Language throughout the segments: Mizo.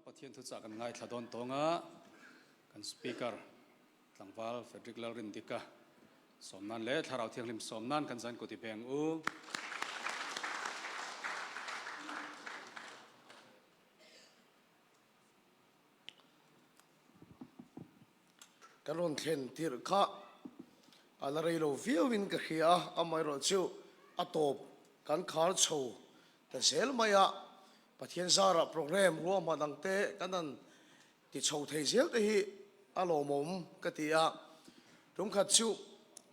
Chuan Pathian thuchah kan ngaithla dawn tawng a, kan Speaker Tlangval Frederick Lalrindika sawm nan leh Thlarau Thianghlim sawm nan kan zan kut i beng u. Kan rawn thlen tirh kha a la rei lo viauin ka hria a, amaherawhchu a tawp kan khar chho ta zel mai a, Pathian zarah programme ruahman ang te kan han ti chho thei zel te hi a lawmawm ka ti a. Tumkhat chu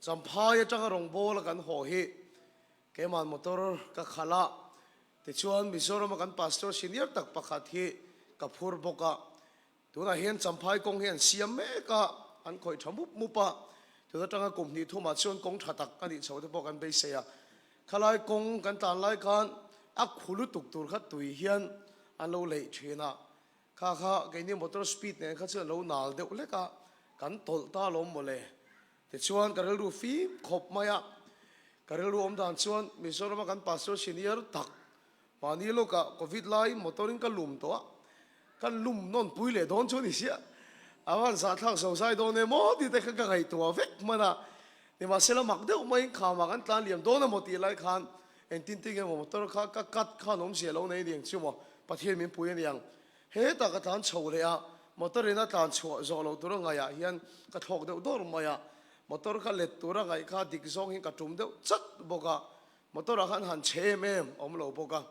Champhai atanga rawngbawla kan haw hi Keiman motor ka khalh a, tichuan Mizorama kan pastor senior tak pakhat hi ka phur bawk a. Tunah hian Champhai kawng hi an siam mek a, an khawih tha mup mup a. Tun atanga kum hnih thumah chuan kawng tha tak a nih chho te pawh kan beisei a. Khalai kawng kan tlan lai khan a khu lutuk tur kha tui hian an lo leih thin a. Kha kha keini motor speed nen kha chuan a lo nal deuh hlek a, kan tawlh ta alawm mawle. Tichuan ka rilru fim khawp mai a, ka rilru awm dan chuan Mizorama kan pastor senior tak mahni lawkah Covid lai motor in ka lum tawh a, kan lum nawn pui leh dawn chu a ni sia, a van zahthlak zo zai dawn em aw tih te kha ka ngaihtuah vek hman a, nimahsela mak deuh maiin khamah kan tlan liam dawn emaw tih lai khan engtin tin emaw motor kha ka cut khan awmzia lo nei aniang chu maw Pathian min pui aniang. Hetah ka tlan chho leh a, motor in a tlan chhuah zawh loh tura ngaihah hian ka thlawk deuh dawr mai a, motor kha let tura ngaih kha dik zawng hian ka tum deuh chat bawk a, motor ah khan han chhe em em awm lo bawk a,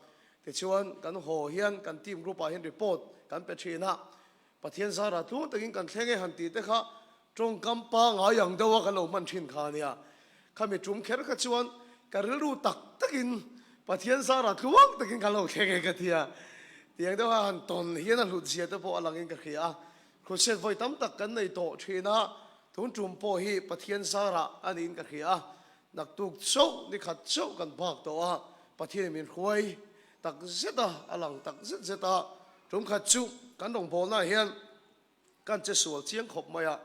tichuan kan haw hian kan team group ah hian report kan pe thin a, Pathian zarah tluang takin kan thleng e han tih te kha Tawngkam pangai ang deuh a kan lo hman thin kha ania. Khami tum kher kha chuan ka rilru tak takin Pathian zara tluang takin kan lo thleng e ka ti a. Tiang deuh a han tawn hian a hlut zia te pawh a langin ka hria a. Crusade vawi tam tak kan nei tawh thin a, tun tum pawh hi Pathian zara a niin ka hria a. Naktuk chauh ni khat chauh kan bak tawh a, Pathianin min hruai tak zet a, a lang tak zet zet a. Tum khat chu kan rawngbawlnaah hian Kan che sual chiang khawp mai a,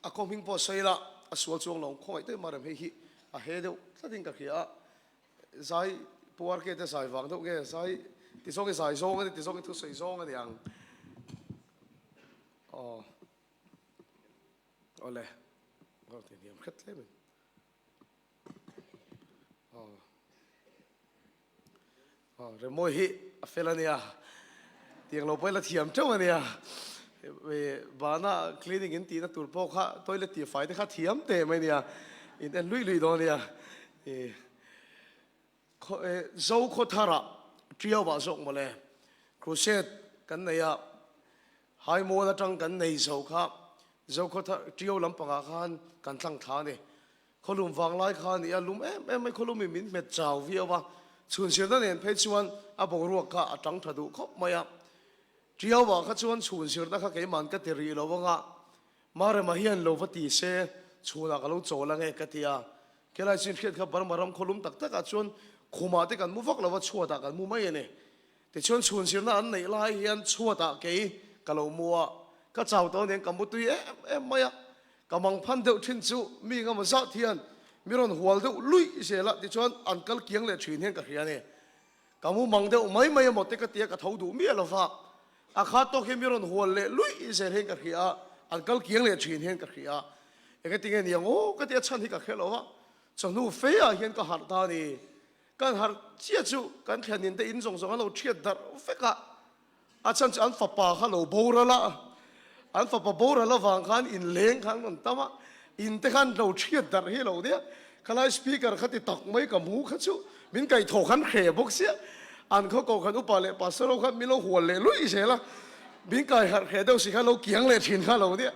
a khaw hming pawh sawi ila a sual chuang lo khawngaih deuh marem hei hi a he deuh tlatin ka hria a, zai puar ke te zai vang deuh nge zai ti zawng i zai zawng a ni ti zawng i thusawi zawng a ni ang aw awle ka ti hniam hret hle mai. Remawi hi a fel a nia, tiang lo pawh ila thiam teuh a nia. Bana cleaning in tihna tur pawh kha toilet tih fai te kha thiam teh mai a nia, in en luih luih dawn a nia. Zo khawtharah Tiauah zawk mawle crusade kan nei a, Haimual atang kan nei zo kha Zo khawthar Tiau lampangah khan kan tlang thla a ni. Khawlum vanglai kha a ni a, lum em em mai khawlum in min hmet chau viau a, chhun zirna nen phei chuan a boruak kha a tang tha duh khawp mai a. Tiauah kha chuan chhun zirna kha keiman ka ti rih lo anga, Marema hian lo va ti se chhunah ka lo chawl ange ka ti a. Kelai chin hriat kha Burma ram khawlum tak takah chuan khumah te kan mu vak lo va, chhuatah kan mu mai a ni. Tichuan chhun zirna an neih lai hian chhuatah kei ka lo mu a, ka chau tawh aniang ka mu tui em em mai a, ka mang phan deuh thin chu mi engemaw zat hian mi rawn hual deuh luih zel a, tichuan an kal kiang leh thin hian ka hria a ni. Ka mu mang deuh mai mai emaw te ka ti a, ka tho duh miah lo va, a khat tawk hian mi rawn hual leh luih zel hian ka hria a, an kal kiang leh thin hian ka hria a, engatinge niang aw ka ti a chhan hi ka hre lo va, chawhnu fei ah hian ka harh ta a ni. Kan harh chiah chu kan thlenin te in zawng zawng an lo thiat darh vek a, a chhan chu an fapa kha lo boral a, an fapa boral avang khan in leng khan rawn tam a, in te khan lo thiat darh hi lo nia, khalai speaker kha ti tak mai ka hmu kha chu min kaihthawh khan hre bawk sia, an khaw koh khan upa leh pastor ho khan min lo hual leh luih zel a, min kai harh hre deuh si khan lo kiang leh thin kha lo nia.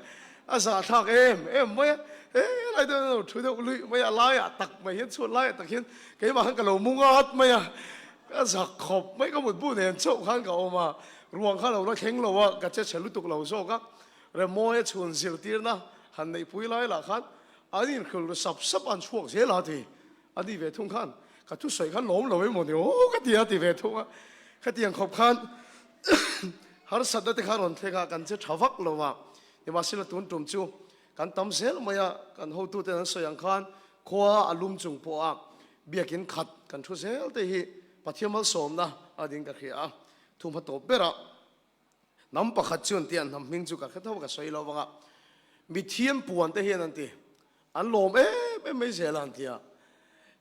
A zahthlak em em mai a, he lai deuh hian a lo thu deuh luih mai a, a laiah tak mai hian chhuat laiah tak hian keimah khan ka lo mu ngat mai a, ka zak khawp mai, ka mutbu nen chauh khan ka awm a, ruang kha lo la thleng lo a, ka che chhe lutuk lo zawk a, Remawia chhun zirtirna han neihpui lai lah khan an inhrilh ru sap sap a, an chhuak zel a ti, a ni ve thung khan ka thusawi khan lawm lo emaw ni aw ka ti a ti ve thung a, khatiang khawp khan harsatna te kha rawn thleng a, kan che tha vak lo a. Nimahsela tun tum chu kan tam zel mai a, kan hotute an sawi ang khan khua a lum chung pawh a biakin khat kan thu zel te hi Pathian malsawmna a ding ka hria a, thu hma tawp berah. Hnam pakhat chu an ti a, hnam hming chu ka hre tho a, ka sawi lo vang a. Mithiam puan te hian an ti, an lawm em em mai zel a an ti a.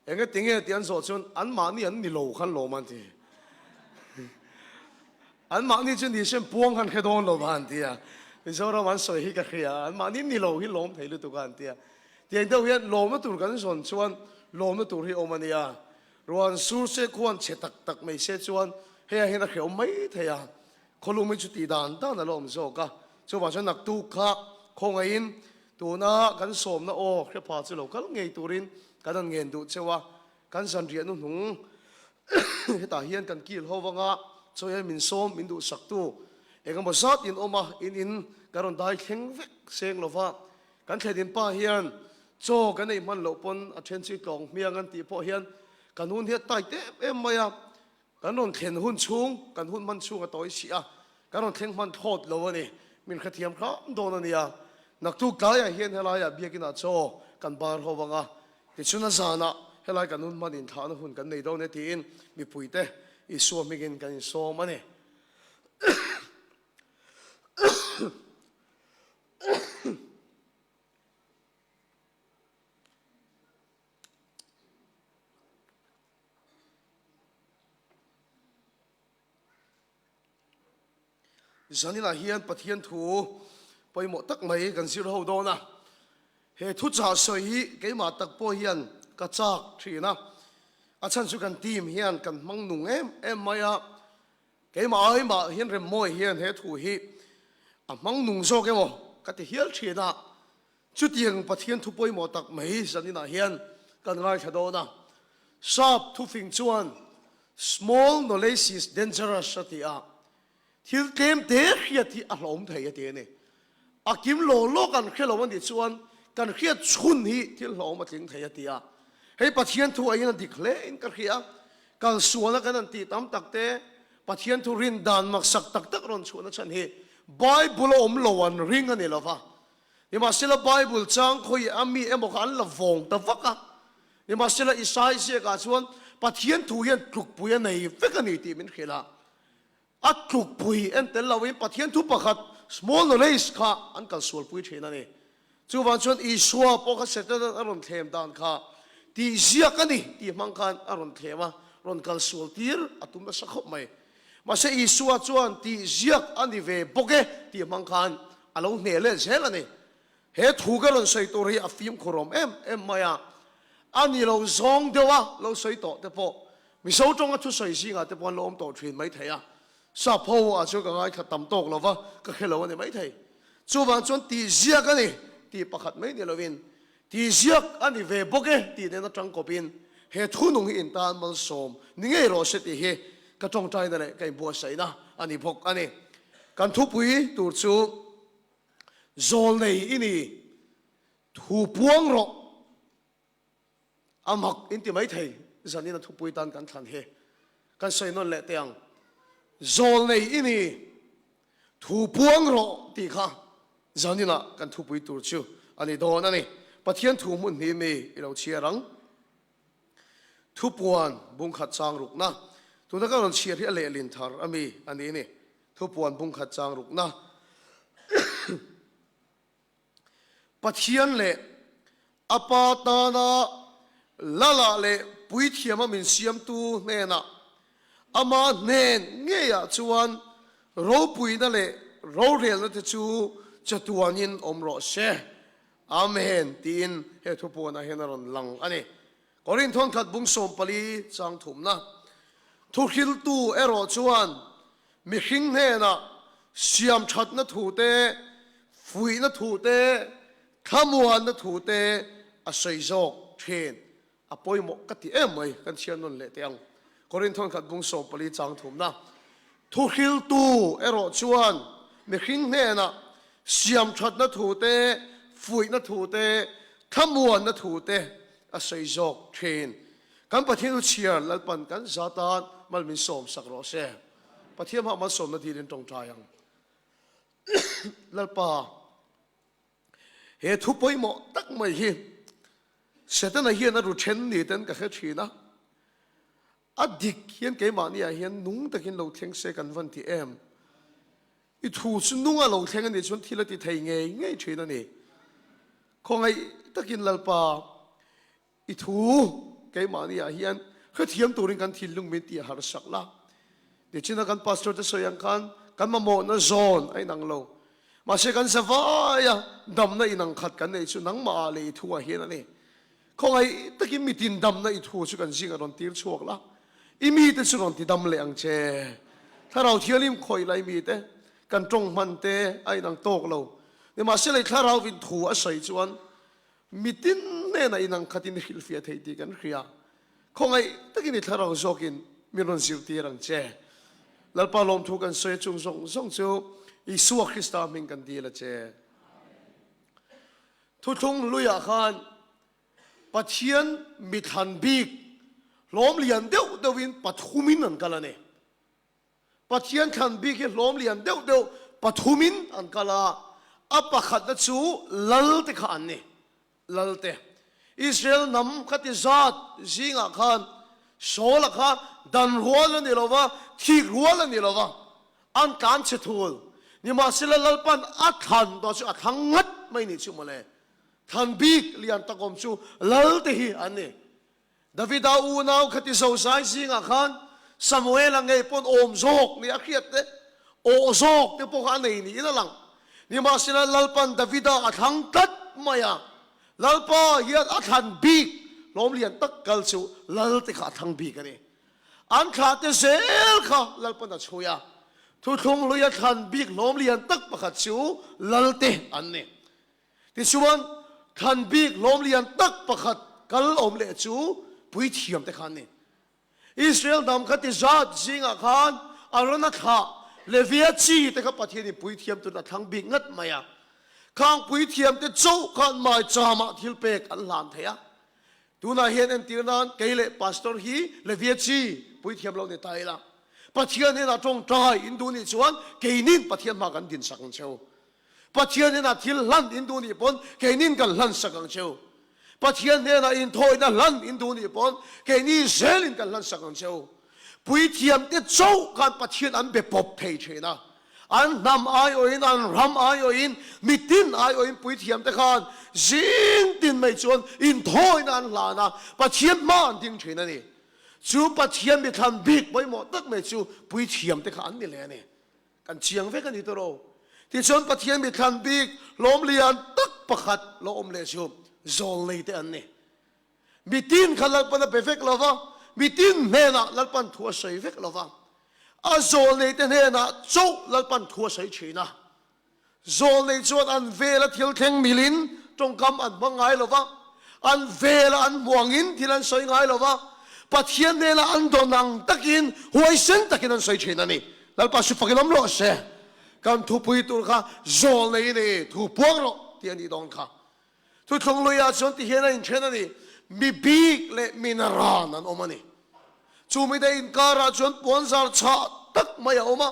Enge tinge tih an zawh chuan anmahni an ni lo khan lawm a an ti. Anmahni chu ni se puang khan hre dawn lo va an ti a. Mizoram an sawi hi ka hria a, anmahni ni lo hi lawm thei lutuk a an ti a. Tiang deuh hian lawmna tur kan zawn chuan lawmna tur hi awm a nia. Ruan sur se khuan chhe tak tak mai se chuan hei ah hian a hrehawm mai thei a, khawlum hi chu tih dan dan a la awm zawk a. Chuvang chuan naktuk kha khawngaihin tuna kan sawmna aw hrepha chu lo kal ngei turin kan han ngen duh cheu a, kan zanriah hnuhnung hetah hian kan kil ho vanga chawi min sawm min duhsaktu engemaw zat in awm a, in in kan rawn dai thleng vek seng lova Kan thlenin pa hian chaw kan ei hman loh pawn a then chu i tlawng hmiang an tih pawh hian kan hun hi a tight em em mai a, kan rawn thlen hun chhung, kan hun hman chhung a tawi si a, kan rawn thleng hman thlawt lo a ni. Min hrethiam hram dawn a nia. Naktuk tlaiah hian helaiah biakinah chaw kan bar ho vang a, tichhun a zanah helai kan hun hman inthlahna hun kan nei dawn e tiin mipuite Isua hmingin kan insawm a ni. Zaninah hian Pathian thu pawimawh tak mai kan zir ho dawn a, he thuchah sawi hi keimah tak pawh hian ka chak thin a, a chhan chu kan team hian kan hmang nung em em mai a, Keimah aimah hian Remmawi hian he thu hi a hmang nung zawk emaw ka ti hial thin a, chutiang Pathian thu pawimawh tak mai zaninah hian kan ngaithla dawn a. Sap thufing chuan Small knowledge is dangerous a ti a, thil tlem te hriat hi a hlawm thei a ti a ni. A kim law law kan hre lo a nih chuan kan hriat chhun hi thil hlawm a tling thei a ti a. Hei Pathian thu aiin a dik hle in ka hria. Kal sualna kan han tih tam tak te, Pathian thu rin dan maksak tak tak rawn chhuahna chhan hi Bible a awm lo an ring a ni lo va. Nimahsela Bible chang khawi a mi emaw kha an la vawng ta vak a. Nimahsela Isai ziakah chuan Pathian thu hian tlukpui a nei vek a ni tih min hrilh a. A tlukpui en tel loin Pathian thu pakhat small knowledge kha an kal sualpui thin a ni. Chuvang chuan Isua pawh kha Setanan a rawn thlem dan kha tih ziak a ni tih hmang khan a rawn thlem a, rawn kal sual tir a tum nasa khawp mai. Mahse Isua chuan tih ziak a ni ve bawk e tih hmang khan a lo hneh let zel a ni. He thu ka rawn sawi tur hi a fimkhur awm em em mai a, a ni lo zawng deuh a lo sawi tawh te pawh Mizo tawnga thusawi zingah te pawh an lo awm tawh thin mai thei a, sap ho ah chuan ka ngaithla tam tawk lo va, ka hre lo a ni mai thei. Chuvang chuan tih ziak a ni tih pakhat mai ni lovin tih ziak a ni ve bawk e tih nen atang kawpin he thu nung hi intan malsawm ni ngei rawh se tih hi ka tawngtaina leh ka inbuatsaihna a ni bawk a ni. Kan thupui tur chu Zawl nei i ni, thu puang rawh. A mak in ti mai thei, zanin a thupui tan kan thlan hi kan sawi nawn leh teh ang. Zawl nei i ni, thu puang rawh tih kha zaninah kan thupui tur chu a ni dawn a ni. Pathian thu hmun hnih mi i lo chhiar ang. Thupuan bungkhat chang rukna, tuna ka rawn chhiar hi a lehlin thar a mi a ni ni. Thupuan bungkhat chang rukna Pathian leh a Pa tana Lala leh Puithiama min siamtu hnenah ama hnen ngeiah chuan ropuina leh rorelna te chu chatuanin awm rawh se. Amen tiin he thupuanah hian a rawn lang a ni. Korinth thawnkhat bung 14 chang thumna thuhriltu erawh chuan mihring hnenah siam thatna thu te, fuihna thu te, thlamuanna thu te a sawi zawk thin. A pawimawh ka ti em mai, kan chhiar nawn leh teh ang. Korinth thawnkhat bung 14 chang thumna thuhriltu erawh chuan mihring hnenah siam thatna thu te, fuihna thu te, thlamuanna thu te a sawi zawk thin. Kan Pathian u chhiar Lalpan kan za tan mal min sawm sak rawh se. Pathian hmah malsawmna dilin tawngtai ang. Lalpa, he thu pawimawh tak mai hi Setana hian a ru then ni ten ka hre thin a. A dik hian keimahni ah hian nung takin lo thleng se kan van ti em. I thu chu nung a lo thleng a nih chuan thil a ti thei ngei ngei thin a ni. Khawngaih takin Lalpa, i thu keimahni ah hian hrethiam turin kan thinlung min tih harsak la. Tichina kan pastor te sawi ang khan kan mamawhna zawn a inang lo. Mahse kan zavaia damna inang khat kan neih chu nangmah ah leh i thu ah hian a ni. Khawngaih takin mitin damna i thu chu kan zingah rawn tir chhuak la, i mite chu rawn ti dam leh ang che. Thlarau Thianghlim khawih la i mite kan tawng hman te a inang tawk lo. Nimahsela i thlarau in thu a sawi chuan mitin hnenah inang khatin i hrilhfiah thei tih kan hria. Khawngaih takin i thlarau zawkin min rawn zirtir ang che. Lalpa lawmthu kan sawi a chung zawng zawng chu Isua Krista hming kan dil a che. Thuthlung hluiah khan Pathian mithlan bik hlawm lian deuh deuhin pathumin an kal a ni. Pathian thlan bik hi hlawm lian deuh deuh pathumin an kal a, a pakhatna chu lal te kha an ni. Lal te. Israel hnam khati zat zingah khan Saul-a kha dan rual a ni lo va, thik rual a ni lo va, An tlan chhe thul. Nimahsela Lalpan a thlan tawh chu a thlang ngat mai nih chu mawle. Thlan bik lian tak awm chu Lal te hi an ni. Davida unau khati zozai zingah khan Samuela ngei pawn awm zawk nih a hriat te, awh zawk te pawh kha a nei niin a lang. Nimahsela Lalpan Davida a thlang tlat mai a. Lalpa hian a thlan bik hlawm lian tak kal chu Lal te kha a thlang bik a ni. An thlahte zel kha Lalpan a chhui a, thuthlung hlui a thlan bik hlawm lian tak pakhat chu Lalte an ni. Tichuan, thlan bik hlawm lian tak pakhat kal awm leh chu puithiamte kha an ni. Israel hnam kha ti zat zingah khan Arona thlah Levia chi te kha Pathianin puithiam turin a thlang bik ngat mai a. Khang puithiamte chauh khan maichama thil pek an hlan thei a. Tunah hian entir nan kei leh Pastor hi Levia chi puithiam lo ni ta ila, Pathian hnenah tawngtai in duh nih chuan keinin Pathian hma kan din sak ang cheu. Pathian hnenah thil hlan in duh nih pawn keinin kan hlan sak ang cheu. Pathian hnenah inthawihna hlan in duh nih pawn keini zelin kan hlan sak ang cheu. Puithiamte chauh khan Pathian an be pawp thei thin a. An hnam aiawhin, an ram aiawhin, mitin aiawhin puithiamte khan zing tin mai chuan inthawina an hlan a, Pathian hma an ding thin a ni. Chu Pathian mithlan bik pawimawh tak mai chu puithiamte kha an ni leh a ni. Kan chiang vek a ni tawh. Tichuan Pathian mithlan bik hlawm lian tak pakhat lo awm leh chu zawlneite an ni. Mitin kha Lalpan a be vek lo va, mitin hnenah Lalpan thu a sawi vek lo va. A zawlneite hnenah chauh Lalpan thu a sawi thin a. Zawlnei chuan an vela thil thleng milin tawngkam an hmang ngai lo va, an vela an hmuangin thil an sawi ngai lo va, Pathian hnenah an dawn ang takin huaisen takin an sawi thin a ni. Lalpa su fakin awm rawh se. Kan thupui tur kha zawlnei i ni, thu puang rawh tih a nih dawn kha. Thuthlung luiah chuan ti hian a inthen a ni, mi bik leh mi naran an awm a ni. Chu mite inkarah chuan puanzar chhah tak mai a awm a,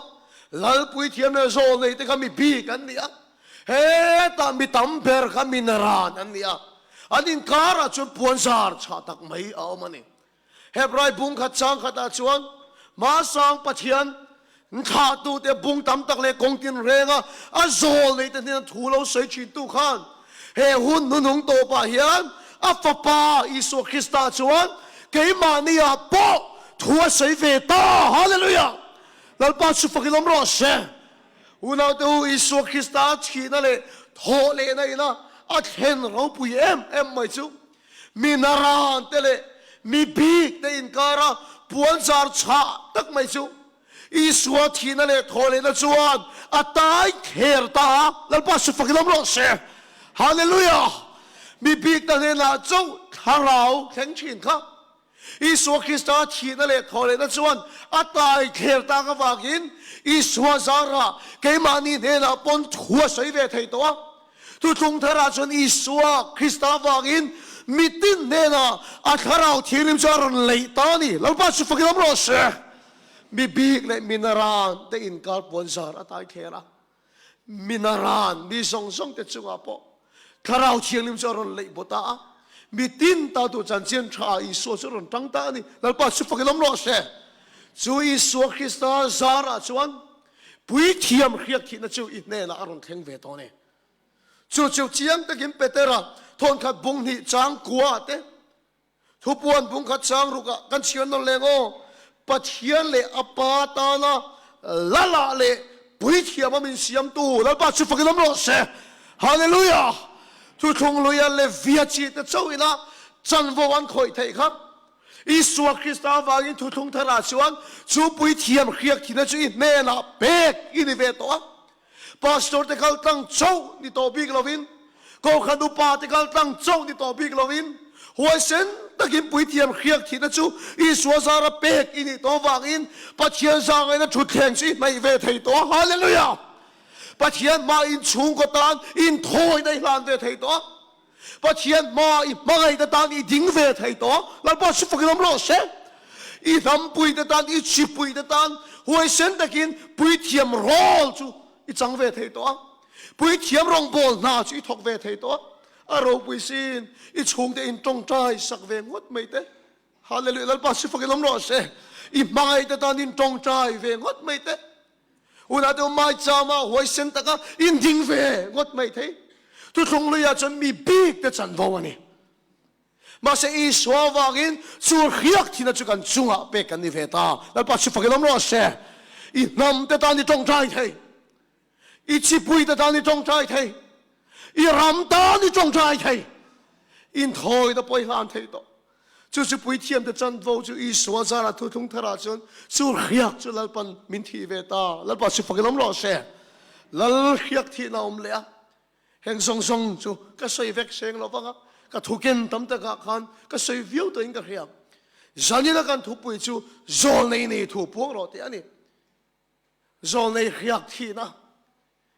Lalpui thiam leh zawl neite kha mi bik an ni a, hetah mi tam ber kha mi naran an ni a, an inkarah chuan puanzar chhah tak mai a awm a ni. Hebrai bung khat chang khatah chuan Hmasang Pathian thlahtute bung tam tak leh kawng tinrenga a zawl neite hnena thu lo sawi thintu khan he hun hnuhnung tawpah hian a Fapa Isua Krista chuan keimahniah pawh thu a sawi ve ta. Hallelujah! Lalpa chu fakin awm rawh se. Unaute u, Isua Krista thihna leh thawh lehna ina a thlen ropui em em mai chu Mi naran te leh mi bik te inkara puanzar chhah tak mai chu Isua thihna leh thawhlehna chuan a tai thler ta a, Lalpa su fakin awm rawh se. Hallelujah! Mi bik te hnenah chauh thlarau thleng thin kha Isua Krista thihna leh thawhlehna chuan a tai thler tak avangin Isua zarah keimahni hnenah pawn thu a sawi ve thei tawh a. Thuthlung tharah chuan Isua Krista avangin mitin hnenah a thlarau thianghlim chu a rawn leih ta a ni. Lalpa chu fakin awm rawh se. Mi bik leh mi naran te inkar puan zar a tai thler a. Mi naran mi zawng zawng te chungah pawh Thlarau Thianghlim chu a rawn leih baw ta a, mi tin ta tu chanchin tha Isua chu a rawn tang ta a ni. Lalpa chu fakin awm rawh se. Chu Isua Krista zarah chuan. Puithiam hriak thihna chu i hnenah a rawn thleng ve tawh a ni. Chu chu chiang takin Petera thawnkhat bung hnih chang kua te, Thupuan bung khat chang rukah kan chhiar nawn leng aw, Pathian leh a Pa tana Lala leh Puithiama min siamtu Lalpa chu fakin awm rawh se. Hallelujah! Thuthlung luia Levia chi te chauh ina chanvo an khawih theih kha Isua Krista avangin thuthlung tharah chuan chu Puithiam hriak thihna chu i hnenah pek i ni ve tawh a. Pastor te kal tlang chauh ni tawh bik lovin, Kohhran upa te kal tlang chauh ni tawh bik lovin, huaisen takin Puithiam hriak thihna chu Isua zara pek i nih tawh avangin Pathian zangaihna thutthleng chu i hnaih ve thei tawh a. Hallelujah! Pathian hma inchhungkaw tan inthawina i hlan ve thei tawh a. Pathian hma i hmangaihna tan i ding ve thei tawh. Lalpa chu fakin awm rawh se. I hnampuite tan, i chipuite tan huaisen takin puithiam rawl chu i chang ve thei tawh a. Puithiam rawngbâwl hna chu i thawk ve thei tawh a. A ropui sin, i chhungte in tawngtai sak ve ngawt mai te. Hallelujah, Lalpa chu fakin awm rawh se. I hmangaihte tan in tawngtai ve ngawt mai te. Hunah te maichama huaisen taka inding ve ngawt mai thei. Thuthlung luiah chuan mi bik te chanvo a ni. Mahse Isua avangin chu hriak thina chu kan chungah pek kan ni ve ta. Lalpa chu fakin awm rawh se. I hnam te tan i tawngtai thei. I chipui te tan i tawngtai thei. I ram tan i tawngtai thei. Inthawina pawh i hlan thei tawh. Chu chu puithiamte chanvo chu Isua zara thuthlung tharah chuan chu hriak chu Lalpan min thih ve ta. Lalpa chu fakin awm rawh se. Lal hriak thihna awm leh a. Heng zawng zawng chu ka sawi vek seng lo vang a, ka thu ken tam takah khan ka sawi viau tawhin ka hria. Zanina kan thupui chu zawlnei nei thu puang rawh tih a ni. Zawlnei hriak thihna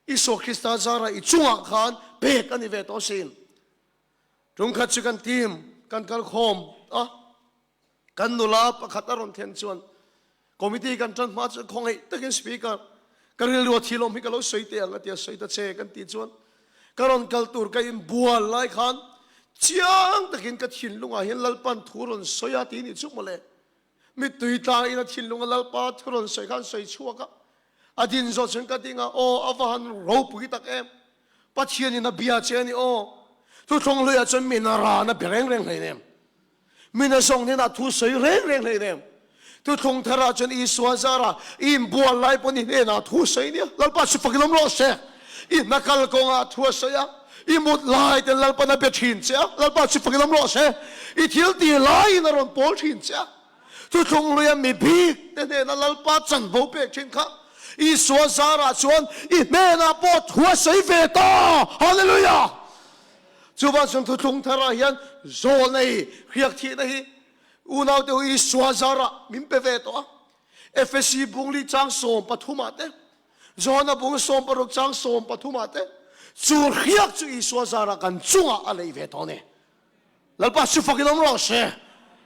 Isua Krista zara i chungah khan pek a ni ve tawh sin. Tumkhat chu kan team kan kal khawm a, kan nula pakhat a rawn thlen chuan committee kan tan hma chuan khawngaih takin speaker ka rilru a thil awm hi ka lo sawi teh ang a ti a, sawi ta che kan tih chuan ka rawn kal tur ka inbual lai khan chiang takin ka thinlungah hian Lalpan thu rawn sawi a tih nih chu mawle. Mittui tlangin a thinlunga Lalpa thu rawn sawi khan sawi chhuak a, a din zawh chuan ka ding a, aw a va han ropui tak em, Pathianin a bia che a ni aw, thuthlung hluiah chuan min a ran a be reng reng hlei nem, min a zawng hnenah thu sawi reng reng hlei nem, thuthlung tharah chuan Isua zara i inbual lai pawh ni hnenah thu sawi nia, Lalpa chu fakin awm rawh se, i hna kal kawngah thu a sawi a, I mut lai ten Lalpan a be thin che a, Lalpa chu fakin awm rawh se. I thil ti laiin a rawn pawl thin che a. Thuthlung hluia mi bik te hnena Lalpa chanvo pek thin kha Isua zarah chuan i hnenah pawh thu a sawi ve ta. Hallelujah! Chuvang chuan thuthlung tharah hian zawlnei hriak thihna hi unaute hu Isua zarah min pe ve tawh a. Efesi bungli chang 13 te Johana bung 16 chang 13 ah te chu hriak chu Isua zarah kan chungah a lei ve tawh a ni. Lalpa chu fakin awm rawh se.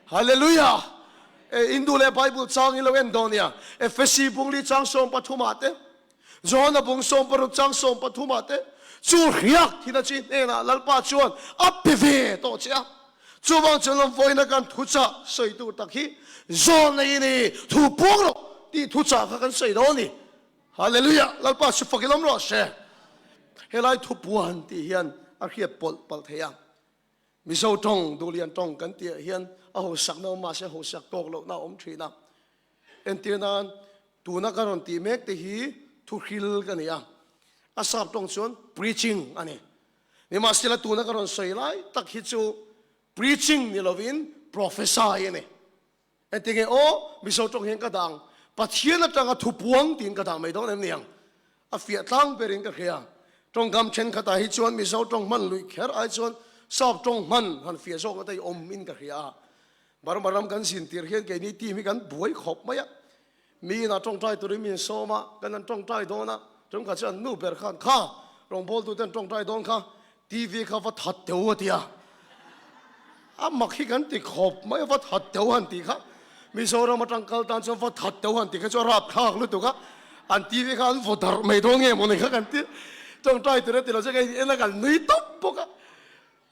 Hallelujah! E, in duh leh Bible chang in lo en dawn nia. Efesi bung li chang 13 ah te Johana bung 16 chang 13 ah te chu hriak thina chi hnenah Lalpa chuan a pe ve tawh che a. Chuvang chuan lamvawiina kan thuchah sawi tur tak hi zawn nei ni, thu puang rawh tih thuchah kha kan sawi dawn a ni. Hallelujah! Lalpa chu fakin awm rawh se. Helai thupuan tih hian a hriat pawlh palh thei a. Mizo tawng, Duhlian tawng kan tihah hian a hosakna awm mahse hosak tawk lohna a awm thin a. Entir nan tuna ka rawn tih mek te hi thuhril ka ni a. A sap tawng chuan preaching a ni. Nimahsela tuna ka rawn sawi lai tak hi chu preaching ni lovin prophesy a ni. Engtinge aw Mizo tawng hian ka dang Pathian atanga thupuang tiin ka dah mai dawn em niang? A fiah tlang berin ka hria. Tawngkam thenkhatah hi chuan Mizo tawng hman luih kher ai chuan Sap tawng hman han fiah zawk na te hi awm in ka hria a. Burma ram kan zin tir hian keini team hi kan buai khawp mai a. Mi inah tawngtai turin min sawm a, kan han tawngtai dawn a, tumkhat chuan nu ber khan kha rawngbawltute an tawngtai dawn kha TV kha va that teuh a ti a, a mak hi kan ti khawp mai a, va that teuh han tih kha Mizoram atang kal tan chuan va that teuh han tih kha chu a rapthlak lutuk a, an TV kha an vaw darh mai dawn nge mawni kha kan ti, tawngtai tur a ti lo chu ka en a kan nui tawp bawk a.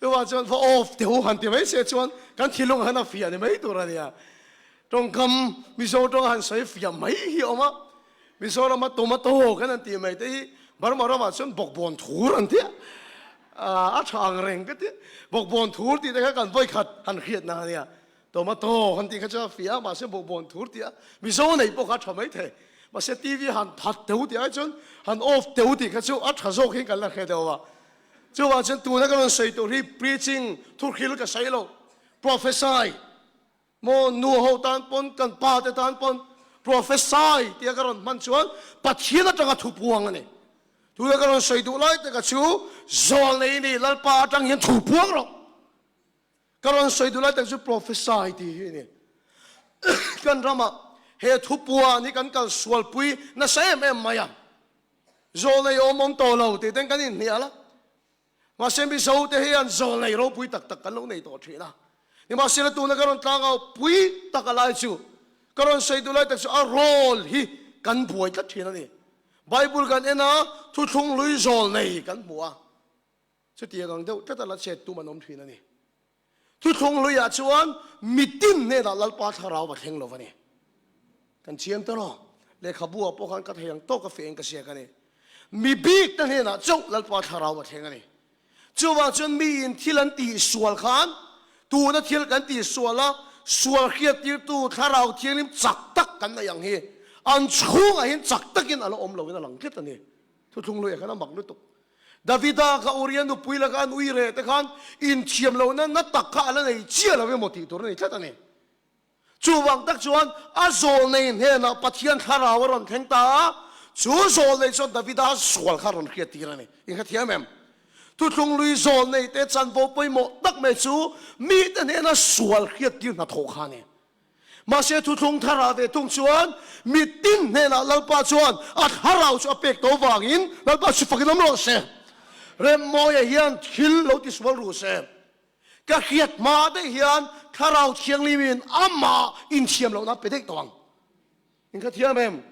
Chuvang chuan va off teh u han ti mai se chuan kan thilung han a fiah ni mai tur a nia. Tawngkam Mizo tawng han sawi fiah mai hi a awm a. Mizorama tomato kan an tih mai te hi Burma ramah chuan bawkbawn thur an tia. A tha ang reng ka ti. Bawkbawn thur tih te kha kan vawikhat han hriatna a nia. Tomato han tih kha chuan a fiah a, mahse bawkbawn thur tih a Mizo nei pawh kha a tha mai thei. Mahse TV han that teu tih ai chuan han off teu tih kha chu a tha zawk hian kan la hre deuh a. Chuvang chuan tuna ka rawn sawi tur hi preaching thuhril ka sawi lo, prophesy Maw nu ho tan pawn kan pa te tan pawn prophesy tia ka rawn hman chuan Pathian atanga thu puang a ni. Tuna ka rawn sawi duh lai taka chu zawl nei ni Lalpa atang hian thu puang rawh. Ka rawn sawi duh lai tak chu prophesy tih hi a ni. Kan ramah he thu puan hi kan kal sualpui nasa em em mai a. Zawl nei awm awm tawh lo tih ten kan inhnial a. Mahse Mizo te hian zawl nei ropui tak tak kan lo nei tawh thin a. Nimahsela tuna ka rawn tlangau pui tak a lai chu ka rawn sawi duh lai tak chu a role hi kan buai tlat thin a ni. Bible kan en a, thuthlung hlui zawl nei kan hmu a. Chutiang ang deuh tlata la chet tum an awm thin a ni. Thuthlung hluiah chuan mitin hnenah Lalpa thlarau va thleng lo va ni. Kan chiang ta lo. Lehkhabu ah pawh khan ka thei ang tawk a feng ka siak a ni. Mi bik te hnenah chauh Lalpa thlarau a thleng a ni. Chuvang chuan miin thil an tih sual khan tuna thil kan tih sual a, sual hriattirtu thlarau thianghlim chak tak kan neih ang hi an chhungah hian chak takin a la awm loin a lang tlat a ni. Thuthlung hluiah khan a mak lutuk. Davida kha Uria nupui laka an ui reh te khan inthiam lohna na tak kha a la nei chiah lo emaw tih tur a ni tlat a ni. Chuvang tak chuan a zawlnei hnenah Pathian thlarau a rawn thleng ta a, chu zawlnei chuan Davida sual kha a rawn hriat tir a ni. Inhrethiam em? Thuthlung lui zawlnei te chanvo pawimawh tak mai chu mite hnena sual hriat tir hnathawh kha a ni. Mahse thuthlung thar ah ve thung chuan mitin hnenah Lalpa chuan a thlarau chu a pek tawh vangin Lalpa chu fakin awm rawh se. Remmawia hian thil lo tisual ru se. Ka hriat hma daih hian Thlarau Thianghlimin amah inthiam lohna a pe daih tawh ang. In kha thiam em?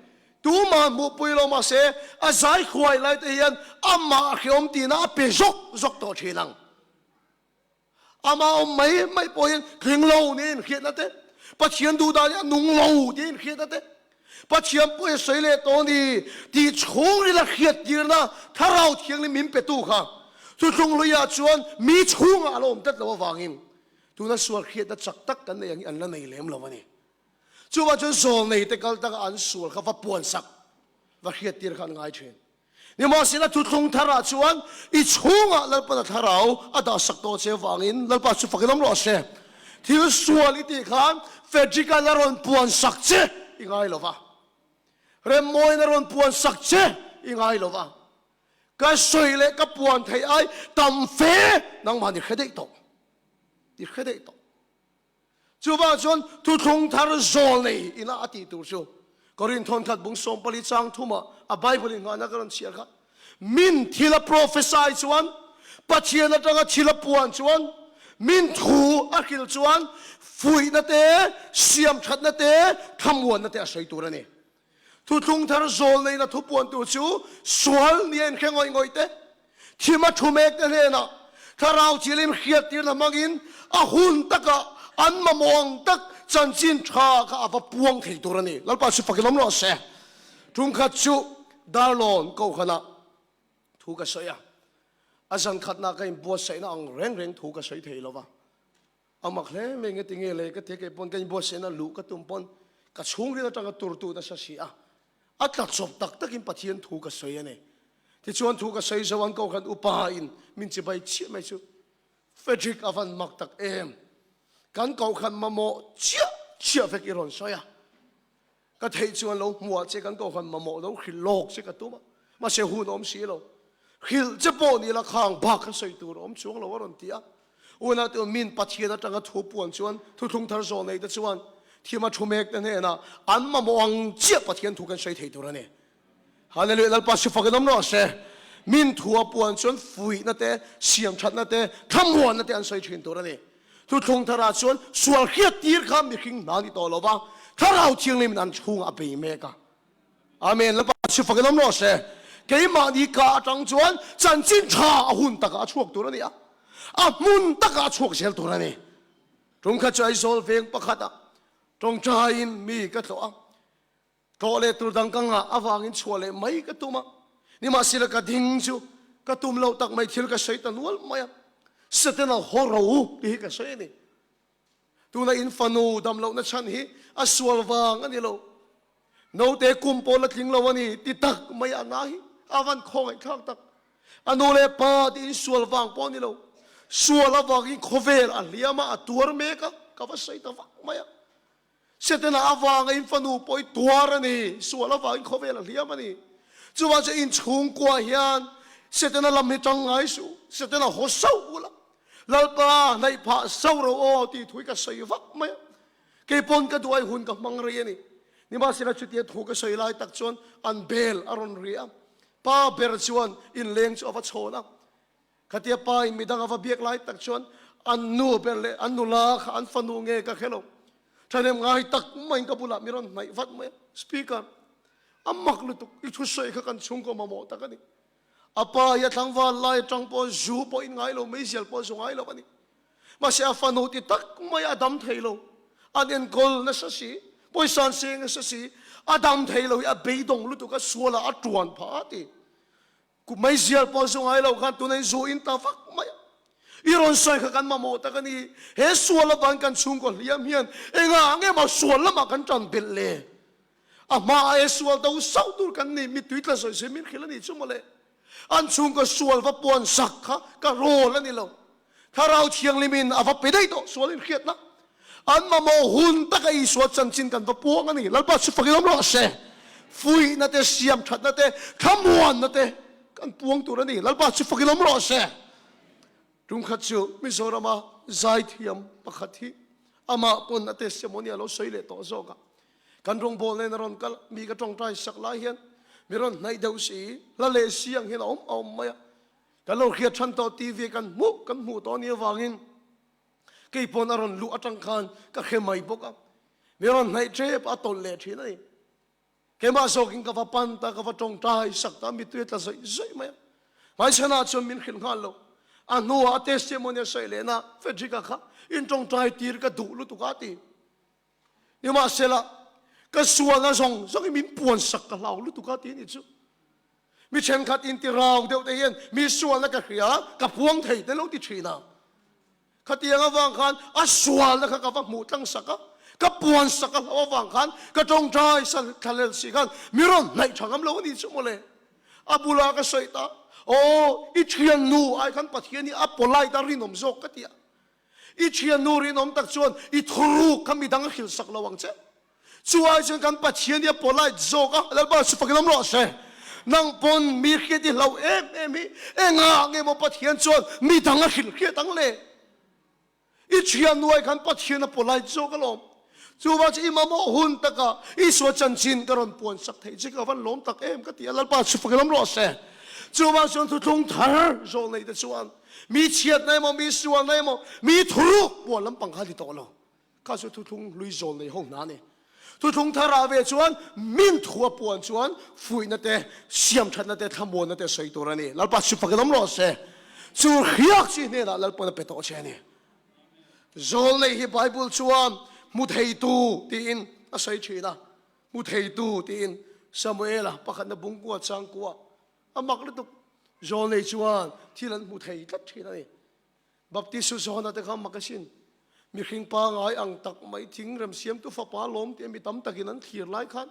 Tumah hmuhpui lo mahse a zai khuai lai te hian amah a hreawm tihna a pe zawk zawk tawh thin ang. Amah awm mai mai pawhin tling lo nia inhriatna te, Pathian duh dan hi a nung lo tia inhriatna te, Pathian pawhin sawi leh tawh a ni tih chhungril a hriattirna Thlarau Thianghlim min petu kha thuthlung hluiah chuan mi chhungah a la awm tlat lo avangin tuna sual hriatna chak tak kan nei ang hi an la nei lem lo a ni. Chuvang chuan zawlnei te kal taka an sual kha va puansak, va hriattir kha an ngai thin. Nimahsela thuthlung tharah chuan i chhungah Lalpana thlarau a dahsak tawh che vangin Lalpa chu fakin awm rawh se. Thil sual i tih khan Frederick-a la rawn puan sak che i ngai lo va. Remmawiin a rawn puan sak che i ngai lo va. Ka sawi leh ka puan theih ai tam fe nangmah ni hre daih tawh. I hre daih tawh. Chuvang chuan thuthlung thar zawl nei ila a tih tur chu Korinth thawnkhat bung 14 chang thumah a Bible in nghahna ka rawn chhiar kha. Min thil a prophesy chuan, Pathian atanga thil a puan chuan, min thu a hrilh chuan fuihna te, siamthatna te, thlamuanna te a sawi tur a ni. Thuthlung thar zawl neihna thupuan tur chu sual nia inhre ngawih ngawih te, thim a thu mek te hnenah thlarau chilim hriattirna hmangin a hun takah an mamawh ang tak chanchin tha kha a va puang thei tur a ni. Lalpa chu fakin awm rawh se. Tumkhat chu Darlawn Kohhranah thu ka sawi a, a zankhatna ka inbuatsaihna ang reng reng thu ka sawi thei lo va. A mak hle mai nge tinge le ka ti kei pawn ka inbuatsaihna luh ka tum pawn ka chhungril atanga turtu nasa si a, a tla chawp tak takin Pathian thu ka sawi a ni. Tichuan thu ka sawi zo an ko khan upa in min chibai chiah mai chu Frederick a van mak tak em, kan kohhran mamawh chiah chiah vek i rawn sawi a, Ka theih chuan lo hmuah che kan kohhran mamawh lo hrilh lawk che ka tum a, mahse hun a awm si lo. Hrilh che pawh ni la khang bak kha sawi tur a awm chuang lo a rawn ti a. Unau te min Pathian atanga thu puan chuan thuthlung thar zawl nei te chuan thim a thu mek te hnenah an mamawh ang chiah Pathian thu kan sawi thei tur a ni. Hallelujah Lalpa sifakin awm rawh se. Min thu a puan chuan fuihna te, siamthatna te, thlamuanna te an sawi thin tur a ni. Thuthlung tharah chuan sual hriat tir kha mihring hna ni tawh lo va, Thlarau Thianghlimin an chhungah a bei mek a. Amen. Lalpa sifakin awm rawh se. Keimahni ka atang chuan chanchin tha a hun takah a chhuak tur a ni a, a hmun takah a chhuak zel tur a ni. Tumkhat chu Aizawl veng pakhatah tawngtaiin mi ka tlawh a. Tlawh leh tur dang ka ngah avangin chhuah leh mai ka tum a, nimahsela ka ding chu ka tum loh tak mai thil ka sawi ta nual mai a, Setana haw ro tih hi ka sawi a ni. Tuna in fanu dam lohna chhan hi a sual vang a ni lo. Naute kum pawh la tling lo a ni ti tak mai a na hi a van khawngaihthlak tak. A nu leh pa te in sual vang pawh a ni lo. Sual avangin khawvel a hliam a, a tuar mek a, ka va sawi ta vak mai a. Setana avanga in fanu pawh i tuar a ni, sual avangin khawvel a hliam a ni. Chuvang chuan in chhungkua hian Setana lam hi tang ngai suh, Setana haw sauh ula, Lalpa hnaih phah sauh ro aw tih thu hi ka sawi vak mai a. Kei pawn ka duai hun ka hmang rei a ni. Nimahsela chutia thu ka sawi lai tak chuan an bel a rawn ri a. Pa ber chuan inleng chu a va chhawn a. Khatia pa in midang a va biak lai tak chuan an nu ber leh an nula kha an fanu nge ka hre lo. Thahnem ngai tak maiin ka bulah mi rawn hnaih vat mai a. Speaker, a mak lutuk, i thusawi kha kan chhungkaw mamawh tak a ni. A pa hi a tlangval lai atang pawh zu pawh in ngai lo, meizial pawh zu ngai lo a ni. Mahse a fanu ti tak mai a dam thei lo, an enkawl nasa si, pawisa an seng nasa si, a dam thei lo hi a beidawng lutuk a, sualah a tuan phah a ti. Ku meizial pawh zu ngai lo khan tuna in zu in ta vak mai a. I rawn sawi kha kan mamawh tak a ni. He sual avang kan chhungkaw hliam hian engah nge maw sual lamah kan tan belh le? A hma a e sual do sauh tur kan ni, mittui tla sawi sawi min hrilh a nih chu mawle. An chhungkaw sual va puan sak kha ka rawl a ni lo. Thlarau Thianghlimin a va pe daih tawh sual inhriatna. An mamawh hun taka Isua chanchin kan va puang a ni. Lalpa chu fakin awm rawh se. Fuihna te, siam thatna te, thlamuanna te kan puang tur a ni. Lalpa chu fakin awm rawh se. Tumkhat chu Mizorama zaithiam pakhat hi amah pawn a testimony a lo sawi leh tawh zawk a. Kan rawngbâwl nen a rawn kal a, mi ka ṭawngṭai sak lai hian mi rawn hnaih deuh si, hla leh si ang hian a awm a awm mai a. Kan lo hriat ṭhan tawh TV kan hmuh kan hmuh tawh nia vangin kei pawn a rawn luh aṭang khan ka hre mai bawk a, mi rawn hnaih ṭep a tawlh leh ṭhin a ni. Keimah zawkin ka va pan ta, ka va ṭawngṭai sak ta, mittui a tla zawih zawih mai a. Hmaichhanah chuan min hrilh nghal lo. A hnuah a testimony a sawi lehna Frederick-a kha inṭawngṭai tir ka duh lutuk a ti. Nimahsela, ka sualna zawng zawngin min puansak ka hlau lutuk a ti ni chu. Mi thenkhat inti rau deuh te hian mi sualna ka hria, ka puang thei te lo ti thin a. Khatiang avang khan a sualna kha ka va hmuh tlang sak a, ka puansak a hlau avang khan ka tawngtai thlalel si khan mi rawn hnaih tha ngam lo a ni chu mawle. A bulah ka sawi ta, Aw, i thiannu ai khan Pathian hi a polite a rinawm zawk ka ti a. I thiannu rinawm tak chuan i thuruk kha midang a hrilh sak lo ang che. Chu ai chuan kan Pathian hi a polite zawk a, Lalpa chu fakin awm rawh se. Nang pawn mi hriat i hlau em em hi engah nge maw Pathian chuan midang a hrilh hriat ang le? I thiannu ai khan Pathian a polite zawk alawm. Chuvang chu i mamawh hun taka Isua chanchin ka rawn puan sak theih che ka van lawm tak em ka ti a, Lalpa chu fakin awm rawh se. Chuvang chuan thuthlung thar zawh neih te chuan Mi chhiatna emaw, mi sualna emaw, mi thuruk puan lampang kha a ni tawh lo. Kha chu thuthlung hlui zawl nei ho hna a ni. Thuthlung tharah ve chuan min thu a puan chuan fuihna te, siamthatna te, thlamuanna te sawi tur a ni. Lalpa chu fakin awm rawh se. Chu hriak chi hnenah Lalpawn a pe tawh che a ni. Zawl nei hi Bible chuan hmu theitu tiin a sawi thin a. Hmu theitu tiin Samuela pakhatna bungkua changkua A mak lutuk. Zawlnei chuan thil an hmu thei tlat thin a ni. Baptist Johana te kha mak asin. Mihring pangai ang tak mai thing remsiamtu fapa lawm tia mi tam takin an thlir lai khan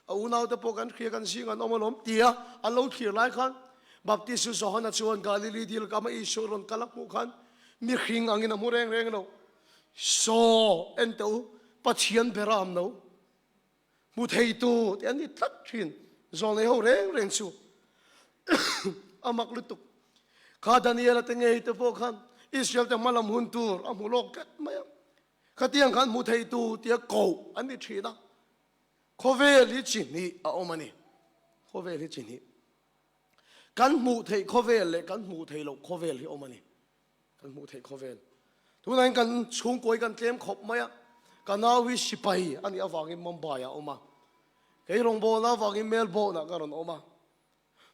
a unaute pawh kan hria kan zing an awm alawm tia an lo thlir lai khan Baptist Johana chuan Galili dil kama Isua rawn kal a hmuh khan mihring angin a hmu reng reng lo. Saw en teh u, Pathian bera am lo. Hmu theitu te an ni tlat thin. Zawlnei ho reng reng chu a mak lutuk. Kha Daniela te ngei te pawh khan Israel te hma lam hun tur a hmu lawk tlat mai a. Khatiang khan hmu theitu tia koh an ni thin a. Khawvel hi chi hnih a awm a ni. Khawvel hi chi hnih. Kan hmuh theih khawvel leh kan hmuh theih loh khawvel hi a awm a ni. Kan hmuh theih khawvel. Tunah hian kan chhungkawi kan tlem khawp mai a, ka nau hi sipai a nih avangin Mumbai ah a awm a, kei rawngbawlna avangin Melbourne ah ka rawn awm a.